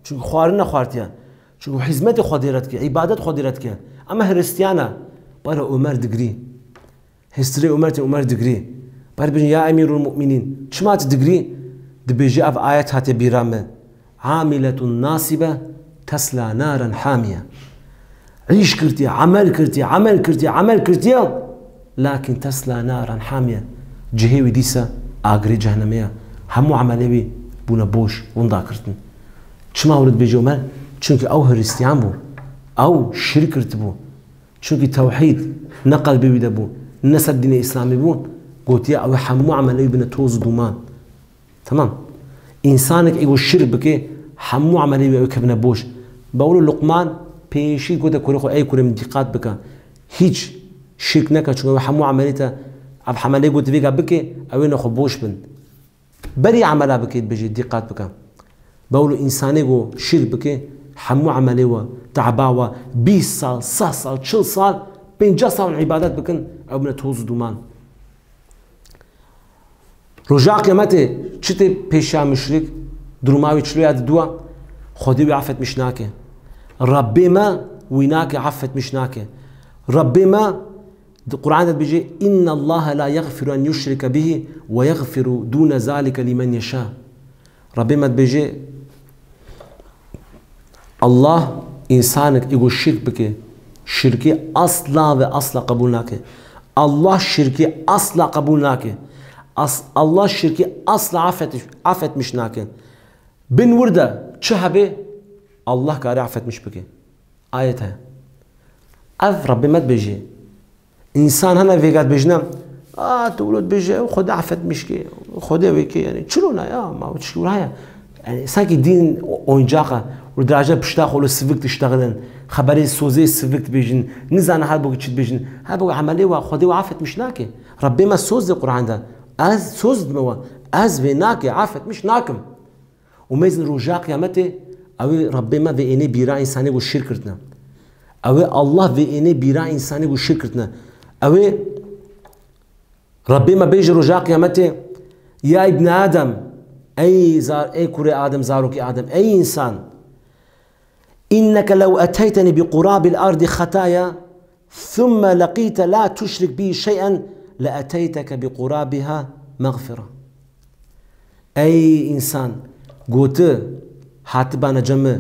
Çunku xwarin nexwartiye. Çunku hizmetê Xwedê re dike, îbadet Xwedê re dike. Ema Hristiyan e. Pere Ömer digirî. Hêstirê Ömer tên, Ömer digirî. Pere dibêjin, "Ya Emîrul Mu'minîn, çima tu digirî?" Dibêje, "Ev ayet hate bîra me. Amiletun nasibe tesla naren hamiye." Îş kirtiye, emel kirtiye, emel kirtiye, emel kirtiye. Lakin tesla naren hamiye. Cihê wî dîsa agirê cehennemê ye. Hemû emelê wî bûne boş, winda kirtin. Çima wilo dibêje Ömer? Çunke ew Hristiyan bû. Ew şirk kirtibû. Çunke tewhîd ne qelbê wî de bû, ne ser dînê Îslamê bû. Gotiye ew ê hemû emelê wî bine toz û dûman. Tamam. Însanek ê ku şirk bike, hemû emelê wî ew kevine boş. Bawlo Luqman pêşî gote kurê xwe, "Ey kurê min, dîqat bike. Hîç şirk neke, çunke ew hemû emelê te, ev emelê ku tu vêga bike, ew ê nexwe boş bin." Berî emela bike, dibêje, dîqat bike. Bawlo însanê ku şirk bike, hemû emelê we, teba we, bîst sal, seh sal, çil sal, pênceh sal îbadet bikin, ew bine toz û dûman. Roja qiyametê çi tê pêşiya muşrik, duruma wî çilo ya diduwa, Xwedê wî afetmiş nake. Rabbê me wî nake, afetmiş nake. Rabbê me di Qur'an de dibêje, "Inna Allahe la yaghfiru en yushrike bihi ve yaghfiru dune zalike limen yeşâ." Rabbê me dibêje, Allah, însanek ê ku şirk bike, şirkê asla ve asla qebûl nake. Allah şirkê asla qebûl nake. As-, Allah şirkê asla afet-, afetmiş nake. Bin wir de çi hebe, Allah kare afetmiş bike. Ayet heye. Ev Rabbê me dibêje. Însan hene vêga dibêjine, "A, tu wilo dibêje, Xwedê afetmiş ke, Xwedê wê ke, yanî, çilo ne ya, ma tişkî wila heye." Yanî, sankî dîn o-, oyuncak e, û diraje pişta xwe li sivik diştexilin, xeberê sozê sivik dibêjin, nizane her bokî çi dibêjin. Her bokî emelê we, Xwedê we afetmiş nake. Rabbê me soz de Qur'an de, "Ez soz dime we, ez vê nake, afetmiş nakim." Û mêzin roja qiyametê, ew ê Rabbê me vê ênê bîra însanê ku şirk kirtine. Ew ê Allah vê ênê bîra însanê ku şirk kirtine. Ew ê Rabbê me bêje roja qiyametê, "Ya ibne Adem, ey zar-, ey kurê Adem, zarokê Adem, ey însan, inneke lew eteyteni bi qurabil ardi xetaya, thumme leqîte la tuşrik bi şey'en le eteyteke bi qurabiha mexfira." Ey însan, go tu hatibana cem min,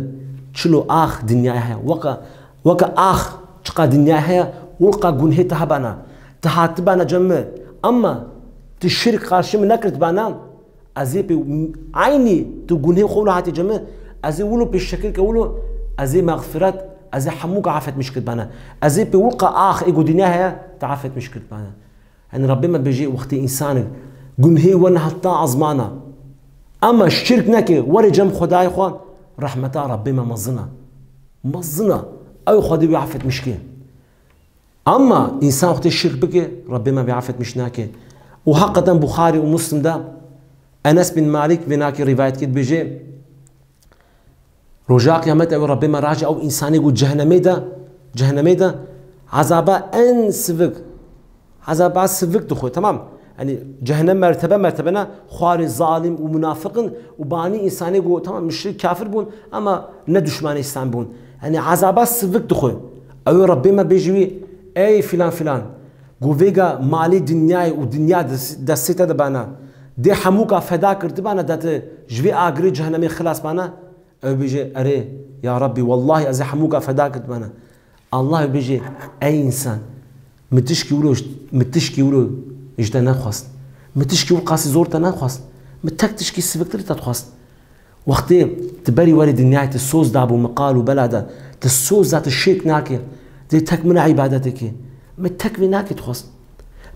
çilo ax dinyayê heye, weke, weke ax çiqa dinyayê heye, wilqa gunhê te hebana. Tu hatibana cem min, ema tu şirk qarşî min nekirtibana, ez ê pê eynî tu gunhê xwe wilo hatî cem min, ez ê wilo pê şekil ke wilo, ez ê mexfiret, ez ê hemû ke afetmiş kiribana. Ez ê pê wilqa ax ê ku dinya heye, te afetmiş kiribana. Yanî Rabbê me dibêje wextê însanek gunhê we nehata ezmana, ema şirk neke, were cem Xwedayê xwe, rehmeta Rabbê me mezin e. Mezin e. Ew Xwedê wî afetmiş ke. Ema însan wextê şirk bike, Rabbê me vê afetmiş nake. Û heqeten Buxarî û Muslim de Enes bin Malik vê nakê rîvayet kir, dibêje, roja qiyamet ew Rabbê me raje ew însanê ku cehennemê de, cehennemê de, Ezaba en sivik, ezaba sivik dixwe, tamam. Yanî cehennem mertebe mertebe ne, xwarê zalim û munafiq in û banî însanê ku, tamam, müşrik kafir bûn, ama ne duşmanê Îslam bûn. Yanî ezaba sivik dixwe. Ew ê Rebbê me bêjî wî, ey filan filan, ku vêga malê dinyayê û dinya des-, destê te de bana, dê hemûka feda kir dibana, da te ji vê agirê cehennemê xilas bana, ew bêje, erê, ya Rebbî, wellahî ez ê hemûka feda kir dibana. Allah bêje, ey însan, min tişkî wilo, min tişkî wilo ji te nexwest. Min tişkî wilo qasî zor te nexwest. Min tek tişkî siviktir te dixwest. Wextê tu berî werî dinyayê tu soz dabû min qal û bela de. Tu soz da tu şirk nake. Dê tek min îbadetê kê. Min tek vê nake dixwest.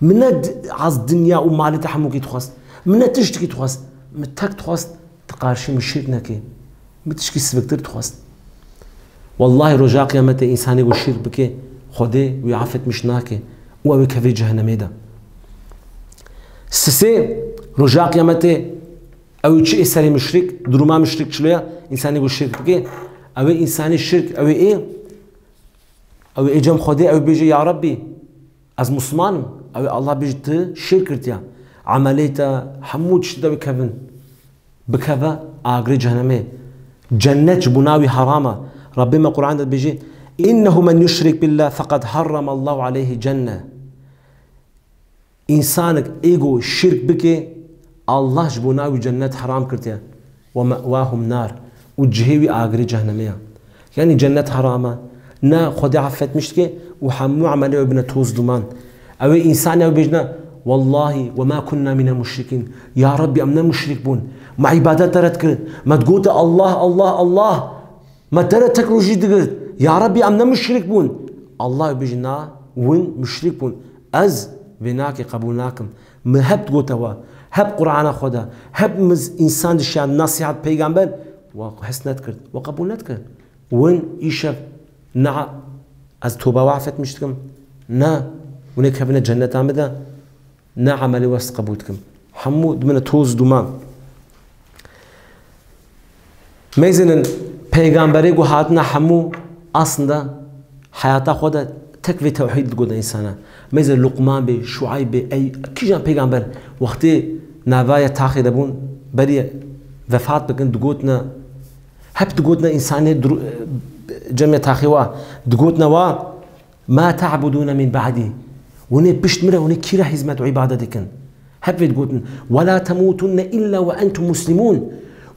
Min ne d-, az dinya û malê te hemûkî dixwest. Min ne tiştikî dixwest. Min tek dixwest. Tu qarşî min şirk neke. Min tişkî siviktir dixwest. Wellahî roja qiyametê însanê ku şirk bike, Xwedê wî afetmiş nake û ew ê kevê cehennemê de. Sisê roja qiyametê ew çi ê serê müşrik, duruma müşrik çilo ya, însanê ku şirk bike, ew ê însanê şirk, ew ê, ew ê cem Xwedê, ew bêje, ya Rebbî, ez Musliman im. Ew ê Allah bêje, tu şirk kirtiya. Emelê te, hemû tiştê te bikevin. Bikeve agirê cehennemê. Cennet ji bona wî heram e. Rebbê me Qur'an de dibêje, "Innehu men yuşrik billah feqad harramallahu aleyhi cenne." Însanik ê ku şirk bike, Allah ji bona wî cennet heram kirtiye. "Ve me'wahum nar." Û cihê wî agirê cehennemê ye. Yanî cennet heram e. Ne Xwedê afetmiş dike û hemû emelê wê bine toz duman. Ew ê însanê ew bêjine, "Wellahî ve ma kunna mine muşrikîn." Ya Rebbî, em ne muşrik bûn. Me îbadet te re dikir. Me digote, "Allah, Allah, Allah." Me te re tek rojî digirt. Ya Rebbî, em ne muşrik bûn. Allah bêjî, "Na, win muşrik bûn. Ez vê nakê qebûl nakim." Min hep digote we, hep Qur'ana xwe de, hep min însan dişiya nasihat peygamber, we hes nedikir, we qebûl nedikir. Win îşev ne ez toba we afetmiş dikim, ne winê kevine cenneta min de, ne emelê we ez qebûl dikim. Hemû dimine toz duman. Mêzinin peygamberê ku hatine hemû aslında heyata xwe de tek vê tewhîd digote însana. Mêze Luqman bê, Şuayb bê, ey kîjan peygamber wextê navaya taxê de bûn, berî vefat bikin, digotine, hep digotine însanê dru-, cemê taxê wa, digotine wa, "Ma ta'budûne min ba'dî." Hûn ê pişt min re, hûn ê kî re hizmet û îbadet dikin? Hep vê digotin, "Ve la temûtunne illa ve entum muslimûn."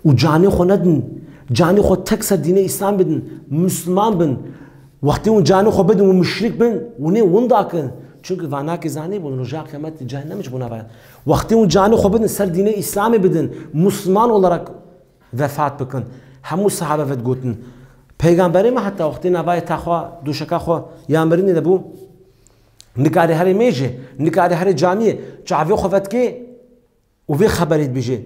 Û canê xwe nedin, canê xwe tek ser dînê Îslam bidin, Misliman bin. Wextê hûn canê xwe bidin û muşrik bin, hûn ê winda kin. Çunki va nakê zanî bûn, roja qiyametê cehennem ji bona ve. Wextê hûn canê xwe bidin, ser dînê Îslamê bidin, Misliman olarak vefat bikin. Hemû sahabe vedigotin. Peygamberê me heta wextê navayê taxwa, dûşeka xwe ya mirinê de bû, nikarê herê mêjê, nikarê herê camiyê, çavê xwe vetkê û vê xeberê dibêje.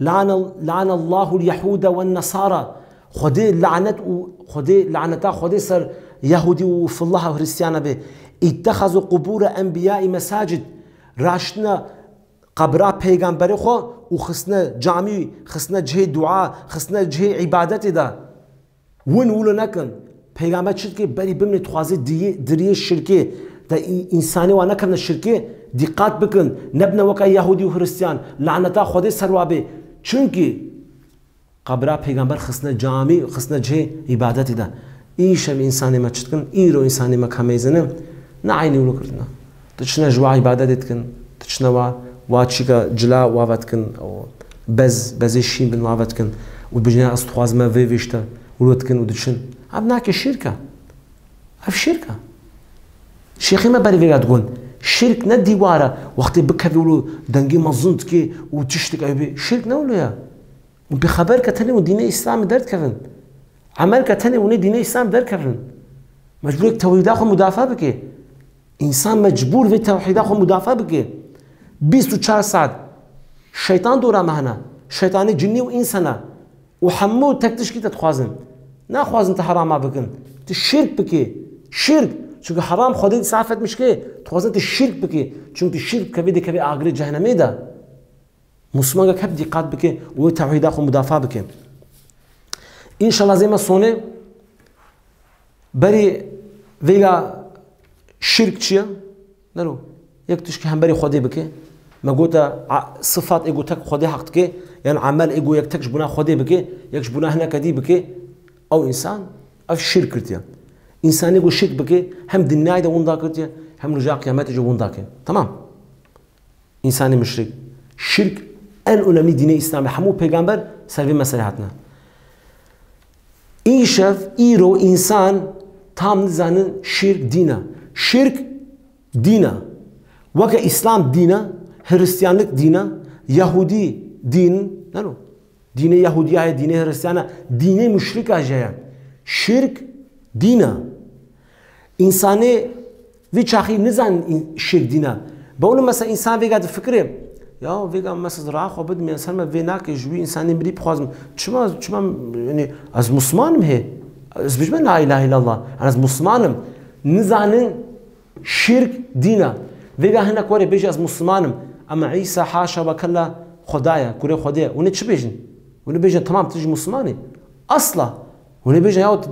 "La'ne-, la'nallahul yehude wen nesara." Xwedê lanet û Xwedê, laneta Xwedê ser Yahudî û Fillaha û Hristiyana bê. "İttehazu qubure enbiyai mesacid." Raştine qebra peygamberê xwe û xistine camî, xistine cihê dua, xistine cihê îbadetê de. Win wilo nekin. Peygamber çi dike? Berî bimnê dixwaze diyê, diriyê şirkê. De î-, însanê wa nekevne şirkê, dîqat bikin. Nebine weke Yahudî û Hristiyan. Laneta Xwedê ser wa bê. Çunkî Qebra peygamber xistine camî, xistine cihê îbadetî de. Îşev însanê me çi dikin? Îro însanê me ka mêzin e, ne eynî wilo kirine. Diçine ji wa îbadetê dikin, diçine wa, wa çîka cila wa vedikin, o bez, bezê şîn bin wa vedikin. Û bijine ez dixwazim me vê vê işte, wilo dikin û diçin. Ev nake şirk e. Ev şirk e. Şêxê me berî vêga digon. Şirk ne dîwar e. Wextê bikevî wilo dengê mezin dikê û tiştik ew bê. Şirk ne wilo ye. Hûn bêxeber ke tenê hûn dînê Îslamê derdikevin. Emel ke tenê hûn ê dînê Îslamê derkevin. Mecbûr ê tewhîda xwe mudafaa bike. Însan mecbûr vê tewhîda xwe mudafaa bike. Bîst û çar saet şeytan dora me hene. Şeytanê cinî û îns hene. Û hemû tek tişkî te dixwazin. Naxwazin te herama bikin. Tu şirk bike. Şirk. Çunke heram Xwedê dîsa afetmiş ke. Dixwazin tu şirk bike. Çunke tu şirk bikevî dikevî agirê cehennemê de. Muslimangek hep dîqat bike û wê tewhîda xwe mudafaa bike. Înşallah zê me sonê berî vêya Şirk çi ye? Nero. Yek tişkî hemberî Xwedê bike. Me gote a-, sifat ê ku tek Xwedê heq dike, yan emel ê ku yek tek ji bona Xwedê bike, yek ji bona hineke dî bike, ew însan, ev şirk kirtiye. Însanê ku şirk bike, hem dinyayê de winda kirtiye, hem roja qiyametê jî winda ke. Tamam. Însanê muşrik. Şirk en önemli dînê Îslamê. Hemû pêgamber ser vê meselê hatine. Îşev, îro însan tam nizanin şirk dîn e. Şirk dîn e. Weke Îslam dîn e, Hristiyanlik dîn e, Yahudî dîn, nano. Dînê Yahudiya ye, dînê Hristiyana, dînê muşrika jî heye. Şirk dîn e. Însanê vî çaxî nizan în-, şirk dîn e. Bawle mesela însan vêga difikire, ya vêga mesela raha xwe bidim, yan ser me vê nake, ji wî însanê mirî bixwazim. Çima, çima, yani, ez Musliman im hê? Ez bijme la ilahe illallah. Yani ez Musliman im. Nizanin şirk dîn e. Vêga hinek were bêje ez Musliman im. Ama Îsa haşa ve kella Xweda ye, kurê Xwedê ye. Hûn ê çi bêjin? Hûn ê bêjin, tamam, tu jî Musliman î. Asla. Hûn ê bêjin, ya tu,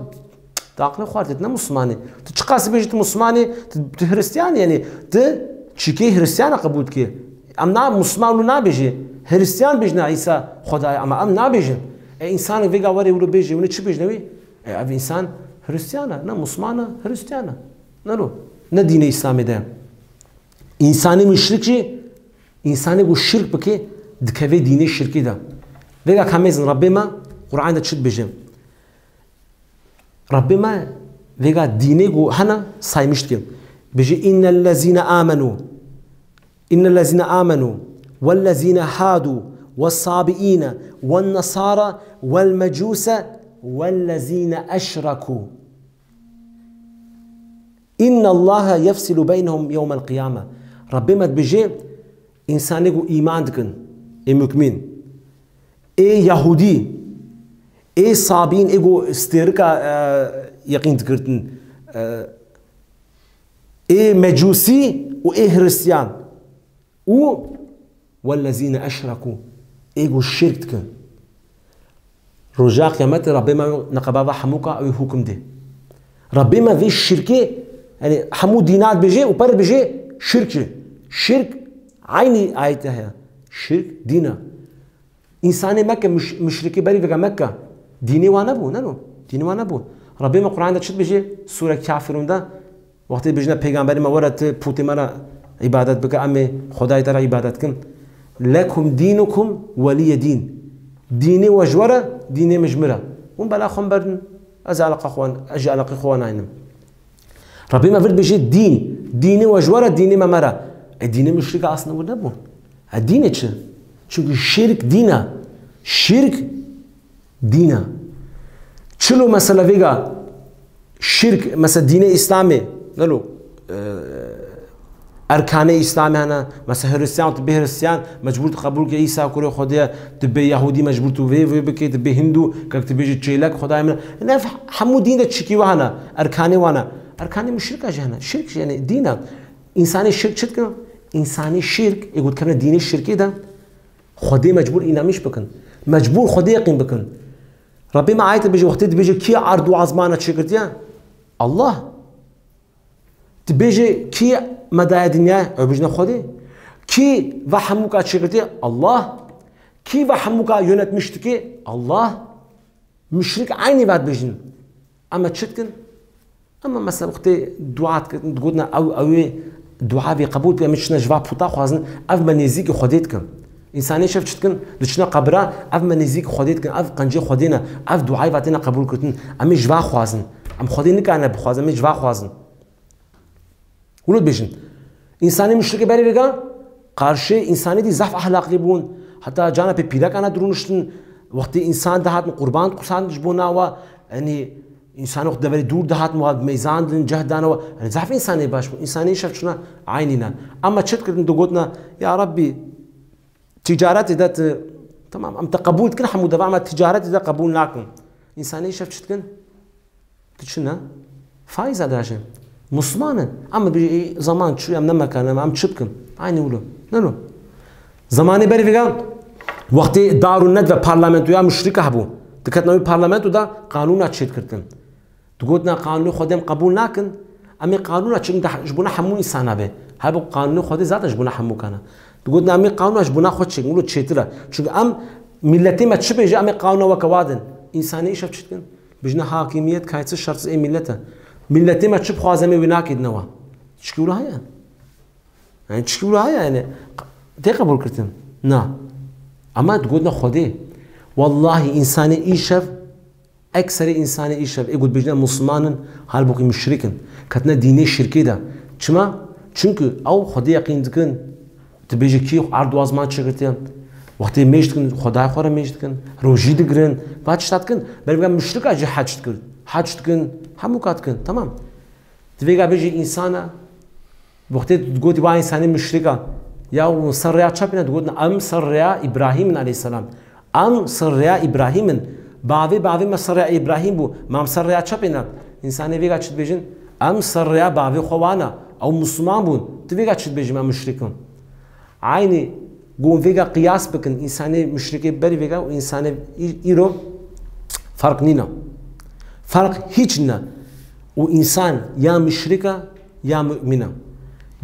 tu aqilê xwe tê, tu ne Musliman î. Tu çiqas bêjî tu Musliman î, tu, tu Hristiyan î, yani tu çîkê Hristiyana qebûl dikî. Em na Musliman wilo nabêjî. Hristiyan bêjine Îsa Xweda ye, ama em nabêjin. E, însanê vêga were wilo bêjî, hûn ê çi bêjine wî? E, ev însan Hristiyan e, ne Musliman e, Hristiyan e. Ne lo, ne dînê Îslamê de. Însanê muşrik jî, însanê ku şirk bike, dikeve dînê şirkî de. Vêga ka mêzin Rebbê me Qur'an de çi dibêje? Rebbê me vêga dînê ku hene saymiş dike. Bêje, "Innellezîne amenû." "Innellezîne amenû wellezîne hadû wessâbiîne wennesâra welmecûse wellezîne eşrekû. Innallâhe yefsilu beynehum yewmel qiyâme." Rebbê me dibêje, însanê ku îman dikin, ê mukmîn, ê Yahûdî, ê Sabîn, ê ku stêrika, e, yeqîn dikirtin, e, ê Mecûsî û ê Hristiyan û wellezîne eşrekû, ê ku şirk dikin. Roja qiyametê Rebbê me neqeba va hemûka ew ê hûkim dê. Rebbê me vê şirkê, yani hemû dîna dibêje û per dibêje şirk jî. Şirk eynî ayetê heye. Şirk dîn e. Însanê Mekke, muş-, muşrikê berî vêga Mekke, dînê wan nebû, ne no? Dînê wan nebû. Rebbê me Qur'an de çi dibêje? Sûre Kafirûn de, wextê dibêjine pêgamberê me, were tu pûtê me re îbadet bike, em ê Xwedayê te re îbadet kin. "Lekum dînukum welîye dîn." Dînê we ji we re, dînê min ji min re. Hûn bela xwe min berdin, ez eleqa xwe, ez jî eleqê xwe naynim. Rebbê me vir dibêje dîn. Dînê we ji we re, dînê me me re. E, dînê muşrika aslında wir nebû. E, dînê çi? Çünkü şirk dîn e. Şirk dîn e. Çilo mesela vêga şirk, mesela dînê Îslamê, ne lo, e, erkanê Îslamê hene, mesela Hristiyan, tu bê Hristiyan, mecbûr tu qebûl ke Îsa kurê Xwedê ye, tu bê Yahûdî, mecbûr tu vê, vê bikê, tu bê Hindû, kek tu bêjî çêlek Xwedayê min. Ne, hemû dîn de çikî we hene, erkanê wan e. Erkanê muşrika jî hene. Şirk jî, yani dîn e. Însanê şirk çi dikin? Însanê şirk, ê ku dikevine dînê şirkê de, Xwedê mecbûr înanmiş bikin. Mecbûr Xwedê yeqîn bikin. Rebbê me ayet dibêje, wextê dibêje, kî erd û ezmana çêkirtiye? Allah. Dibêje, kî me daye dinyayê? Ew bêjine Xwedê. Kî va hemûka çêkirtiye? Allah. Kî va hemûka yönetmiş dike? Allah. Muşrik eynî va dibêjin. Ama çi dikin? Ama mesela wextê dua dikin, digotina ew, ew ê dua vê qebûl bike, em ê çine ji va puta xwazin, ev me nêzîkî Xwedê dikin. Însanê şev çi dikin? Diçine qebira, ev me nêzîkî Xwedê dikin, ev qencê Xwedê ne, ev duayê va têne qebûl kirtin, em ê ji va xwazin. Em Xwedê nikarine bixwazin, em ê ji va xwazin. Wilo dibêjin. Însanê muşrikê berê vêga, qarşê însanê dî zehf ehlaqî bûn. Heta cana pê pîrekana dirûniştin. Wextê însan dihatin qurban diqusandin ji bo nawa, yanî însanê wextê deverê dûr dihatin wa meyzandin, ceh dana wa. Yanî zehf însanê baş bûn. Însanê şev çûna eynî ne. Ama çi dikirin, digotina, ya Rabbî, ticaretê de tu, tamam, em te qebûl dikin hemû deva, ama ticaretê de qebûl nakin. Însanê şev çi dikin? Tu çi ne? Faiza dajin. Musliman in. Em bi, ê, zaman çû, em ne mekane, em çi bikin? Aynî wilo. Ne no? Zamanê berê vêga, wextê Darun Nedve parlamentoya muşrika hebû. Diketina wî parlamento de qanûna çêdikirtin. Digotina qanûnê Xwedê em qebûl nakin. Em ê qanûna çikin de ji bona hemû însana be. Her bi qanûnê Xwedê zaten ji bona hemû kana. Digotin em ê qanûna ji bona xwe çêkin, wilo çêtir e. Çunke em, miletê me çi bêje, em ê qanûna weke wa din. Însanê îşev çi dikin? Bijne hakimiyet kaytsiz şertsiz ê millet e. Miletê me çi bixwaze em ê wê nakê dine wa. Çikî wilo heye? Yani çikî wilo heye yani? Tê qebûl kirtin? Na. Ama digotina Xwedê. Wallahî însanê îşev, ekserê însanê îşev ê ku dibêjine Musliman in, halbûkî muşrik in. Ketine dînê şirkê de. Çima? Çunku ew Xwedê yeqîn dikin. Dibêje kî erd û azman çêkirtiye? Wextê mêj dikin, Xwedayê xwe re mêj dikin. Rojî digirin. Va tişta dikin. Berê vêga muşrika jî hec dikir. Hec dikin. Hemû ka dikin. Temam. Di vêga bêjî însana, wextê tu gotî va însanê muşrika, ya hûn ser rêya çepê ne, digotin em ser rêya Îbrahîm in aleyhisselam. Em ser rêya Îbrahîm in. Bavê bavê me ser rêya Îbrahîm bû. Ma em ser rêya çepê ne. Însanê vêga çi dibêjin? Em ser rêya bavê xwe wan e. Ew Musliman bûn. Tu vêga çi dibêjî me muşrik in? Eynî ku hûn vêga qiyas bikin, însanê muşrikê berî vêga û însanê î-, îro ferq nîne. Ferq hîç nîne. Û însan ya muşrik e, ya mu'min e.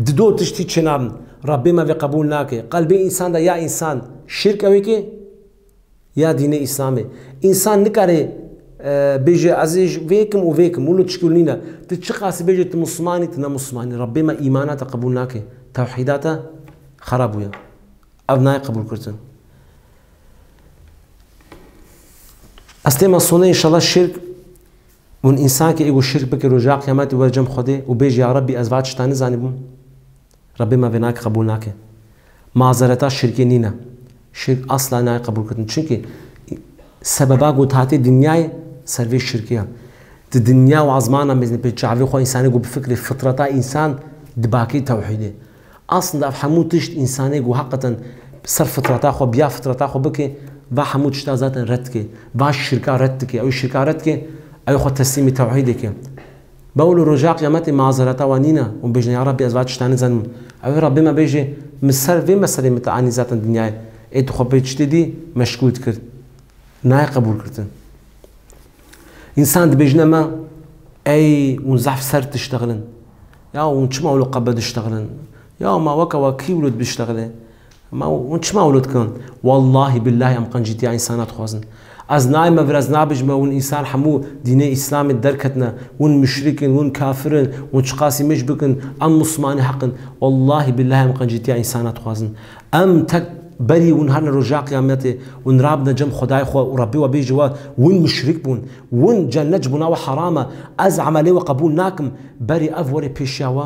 Di do tiştî çênabin. Rebbê me vê qebûl nake. Qelbê însan de ya însan şirk ew ê ke, ya dînê Îslamê. Însan nikare, e, bêje, ez ê ji vê kim û vê kim, wilo çikul nîne. Tu çiqasî bêje tu Muslimanî, tu ne Muslimanî. Rebbê me îmana te qebûl nake. Tewhîda te xera bûye. Ev nayê qebûl kirtin. Ez têma sone înşallah şirk, hûn însankê ê ku şirk bike roja qiyametê were cem Xwedê û bêje, ya Rebbî, ez va tişta nizanîbûm. Rebbê me vê nake qebûl nake. Mazereta şirkê nîne. Şirk asla nayê qebûl kirtin. Çimkî sebeba ku tu hatê dinyayê ser vê şirkê ye. Di dinya û ezmana mezin pê çavê xwe însanê ku bi fikrê fitreta însan di bakê tewhîdê. Aslında ev hemû tişt însanê ku heqeten ser fitreta xwe, biya fitreta xwe bike, va hemû tişta zaten red dike. Va şirka red dike. Ew şirka red dike, ew xwe teslîmî tewhîdê ke. Bawlo roja qiyametê mazereta wan nîne û bêjne, ya Rebbî, ez va tişta nizanim. Ew ê Rebbê me bêje, min ser vê meselê min te anî zaten dinyayê. Ê tu xwe pê tiştê dî meşgûl dikir. Nayê qebûl kirtin. Însan dibêjine me, ey, hûn zehf ser diştexilin. Ya hûn çima wilo qebe diştexilin? Ya ma weke we kî wilo dibiştexile? Ma hûn çima wilo dikin? Wallahî billahî em qencîtiya însana dixwazin. Ez nayê me vir, ez nabêjim me hûn însan hemû dînê Îslamê derketine, hûn muşrik in, hûn kafir in, hûn çiqasî mêj bikin, em Muslimanê heq in. Wallahî billahî em qencîtiya însana dixwazin. Em tek berî hûn herine roja qiyametê, hûn rabine cem Xwedayê xwe û Rebbê we bêje we, hûn muşrik bûn, hûn cennet ji bona we heram e, ez emelê we qebûl nakim, berî ev were pêşiya we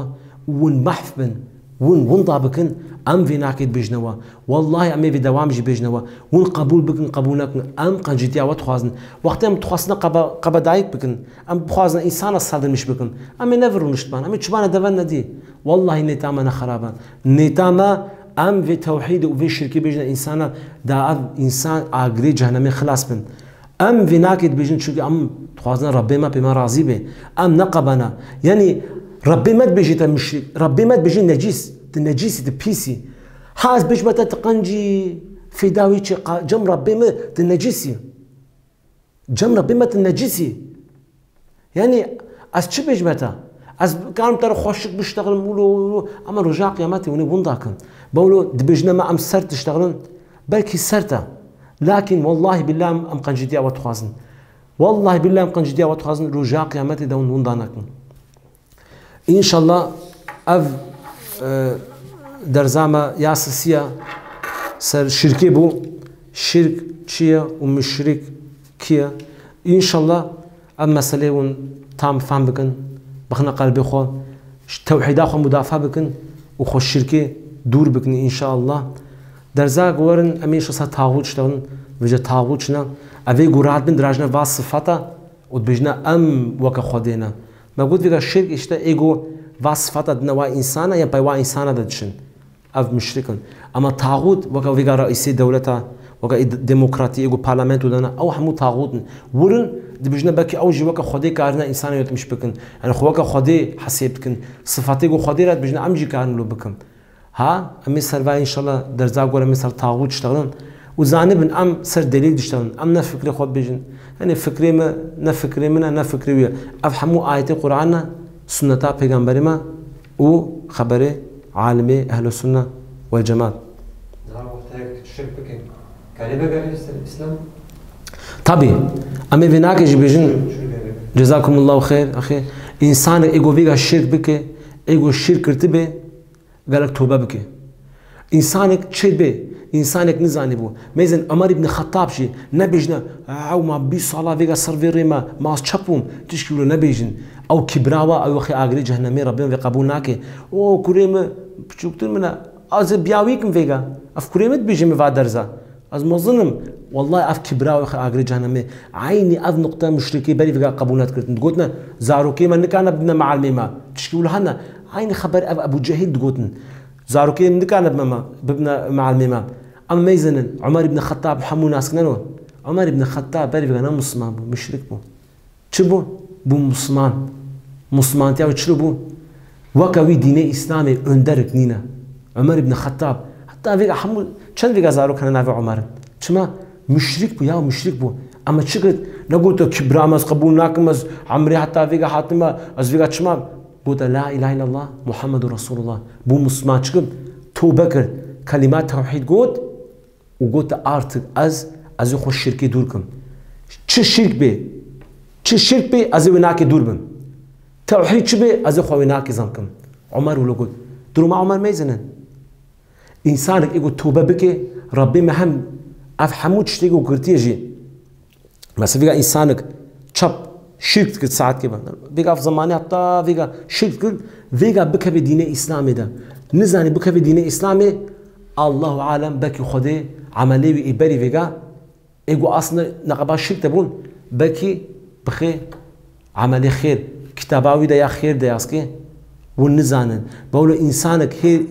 û hûn mehf bin. Hûn winda bikin, em vê nakê dibêjine we. Wallahî em ê vê dewam jî bêjine we. Hûn qebûl bikin, qebûl nekin, em qencîtiya we dixwazin. Wextê em dixwazine qebe-, qebedayîk bikin, em bixwazine însana saldırmış bikin, em ê ne vir rûniştban, em ê çibane deven nedî. Wallahî nêta me ne xerab e. Nêta me em vê tewhîdê û vê şirkê bêjine însana, da ev însan agirê cehenemê xilas bin. Em vê nakê dibêjin, çunke em dixwazin Rebbê me pê me razî be. Em neqebena. Yanî Rebbê me dibêjî te muşrik, Rebbê me dibêjî necîs, tu necîsî, tu pîsî. Ha ez bêjime te tu qencî, fêda wî çi, qa-, cem Rebbê me tu necîsî. Cem Rebbê me tu necîsî. Yanî ez çi bêjime te? Ez karim te re xweşik biştexlim, wilo, wilo, ama roja qiyametê hûn ê winda kin. Bawlo dibêjine me em ser diştexilin, belkî ser te. Lakin wallahî billahî em, em qencîtiya we dixwazin. Wallahî billahî em qencîtiya we dixwazin, roja qiyametê de hûn winda nekin. Înşallah ev, e, derza me ya sisiya ser şirkê bû. Şirk çi ye û muşrik kî ye? Înşallah ev meseleyê hûn tam fehm bikin, bixine qelbê xwe, ji tewhîda xwe mudafa bikin û xwe şirkê dûr bikin înşallah. Derza ku werin em ê înşallah ser taxût diştexilin, vêca taxût çi ne? Ev ê ku rahat bin dirajine va sifata û dibêjine em weke Xwedê ne. Me got vêga şirk îşte ê ku va sifata dine wa însana, yan pey wa însana de diçin. Ev muşrik in. Ama taxût weke vêga reîsê dewleta, weke ê d-, demokratî ê ku parlamento de ne, ew hemû taxût in. Wirin dibêjine belkî ew jî weke Xwedê karine însana yetmiş bikin. Yani xwe weke Xwedê hesêb dikin. Sifatê ku Xwedê re dibêjine em jî karin lo bikin. Ha, em ê ser va înşallah derza gore em ê ser taxût diştexilin. Û zanibin em ser delîl diştexilin. Em ne fikrê xwe dibêjin. Yanî fikrê me, ne fikrê min e, ne fikrê wî ye. Ev hemû ayetê Quran e, sunneta pêgamberê me û xeberê alimê ehlo sunne wel cemaat. Daha wexteyek şirk bike, karê vegerê ser Îslam? Tabii. Em ê vê nake jî bêjin. Şirk, şirk vegerê. Cezakumullahu xeyr, axê. Însanek ê ku vêga şirk bike, ê ku şirk kirtibe, gelek tobe bike. Însanek çê bê, însanek nizanî bû. Mêzin Ömer ibn Xettab jî nebêjne, "Ew ma bîst sala vêga ser vê rê me, ma ez çep bûm." Tişkî wilo nebêjin. Ew kibra wa, ew xê agirê cehennemê Rabbim vê qebûl nake. "O kurê min, piçûktir min e. Ez ê biyawî kim vêga. Ev kurê min dibêje min va derza. Ez mezin im." Wallahi ev kibra wa xê agirê cehennemê. Eynî ev nuqte muşrikê berî vêga qebûl nedikirtin. Digotine, "Zarokê me nikane bibine mealmê me." Tişkî wilo hene. Eynî xeber ev Ebu Cehîl digotin. Zarokê min nikane bibime, bibine mealmê me. Em meyzinin, Ömer ibn Xettab hemû naskinen o. Ömer ibn Xettab berî vêga ne Musliman bû, muşrik bû. Çi bû? Bû Musliman. Muslimantiya wî çilo bû? Weke wî dînê Îslamê önderik nîne. Ömer ibn Xettab. Heta vêga hemû, çend vêga zarok hene navê Ömerin. Çima? Muşrik bû ya, muşrik bû. Ama çi kir? Negote, "Kibra me ez qebûl nakim, ez emrê heta vêga hatime, ez vêga çima?" Gote, "La ilahe illallah, Muhammedur Resulullah." Bû Musliman, çi kir? Tobe kir. Kelîma tewhîd got û gote, "Artık ez, ez ê xwe şirkê dûr kim. Çi şirk bê, çi şirk bê, ez ê wê nakê dûr bim. Tewhîd çi bê, ez ê xwe wê nakê zam kim." Omer wilo got. Duruma Omer meyzinin. Însanek ê ku tobe bike, Rabbê me hem ev hemû tiştê ku girtiye jî. Mesela vêga însanek çap şirk dikir saetkê be. Vêga ev zemanê heta vêga şirk dikir, vêga bikeve dînê Îslamê de. Nizanî bikeve dînê Îslamê, Allahu alem, belkî Xwedê emelê wî ê berî vêga, ê ku aslında neqeba şirk de bûn, belkî bixê emelê xêr, kitaba wî de ya xêr de yazkê, hûn nizanin. Bawlo însanek hê,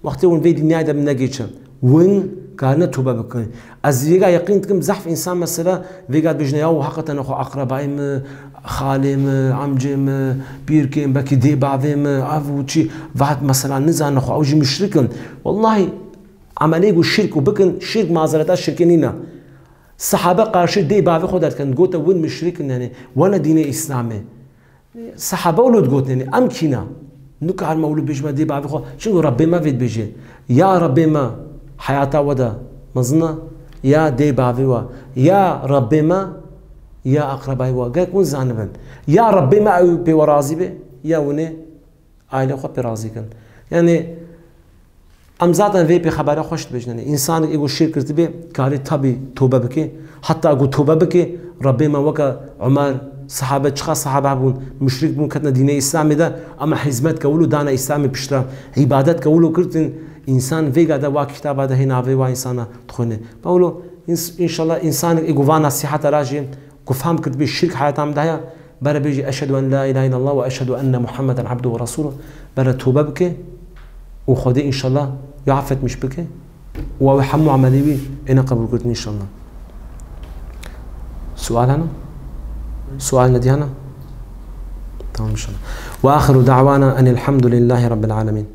wextê hûn vê dinyayê de binegêçin, hûn karine tobe bikin. Ez vêga yeqîn dikim, zehf însan mesela vêga dibêjine, "Ya heqeten xwe aqrebayê min, xalê min, emcê min, pîrkê min, belkî dê bavê min, ev û çi, vahet mesela nizane xwe, ew jî muşrik in." Wellahî, emelê ku şirk û bikin, şirk mazereta şirkê nîne. Sehabe qarşî dê bavê xwe derdikin, digote, "Win muşrik in, yani, wane dînê Îslamê." Sehabe wilo digotin, yani, em kî ne? Nikarime wilo bêjime dê bavê xwe, çunku Rabbê me vê dibêje, "Ya Rabbê me, heyata we de mezin e, ya dê bavê we, ya Rabbê me, ya aqrebayê we." Gerek win zanibin. Ya Rabbê me ew pê we razî be, ya winê ailê xwe pê razî kin. Yani, Em zaten vê pê xebera xweş dibêjin. Însanek ê ku şirk kirtibê, karê tabî tobe bike. Heta ku tobe bike, Rabbê me weke Omer, sehabe, çiqa sehabe hebûn, muşrik bûn, ketine dînê Îslamê de, ama hizmet ke wilo dane Îslamê piştre, îbadet ke wilo kirtin, însan vêga de wa kitaba de hê navê wa însana dixwîne. Bawlo, îns-, înşallah însanek ê ku va nesîheta ra jî, ku fam kirtibê şirk heyata min de heye, Bere bêjî, "Eşhedü en la ilahe illallah ve eşhedü enne Muhammeden abduhu ve resuluh." Bere tobe bike û Xwedê înşallah ya affetmiş bike û ew hemû emelê wî êne qebûlkirtin înşallah. Sual hene? Sual nedî hene? Tamam înşallah. Ve ahiru da'wana enilhamdülillahi rabbil alemin.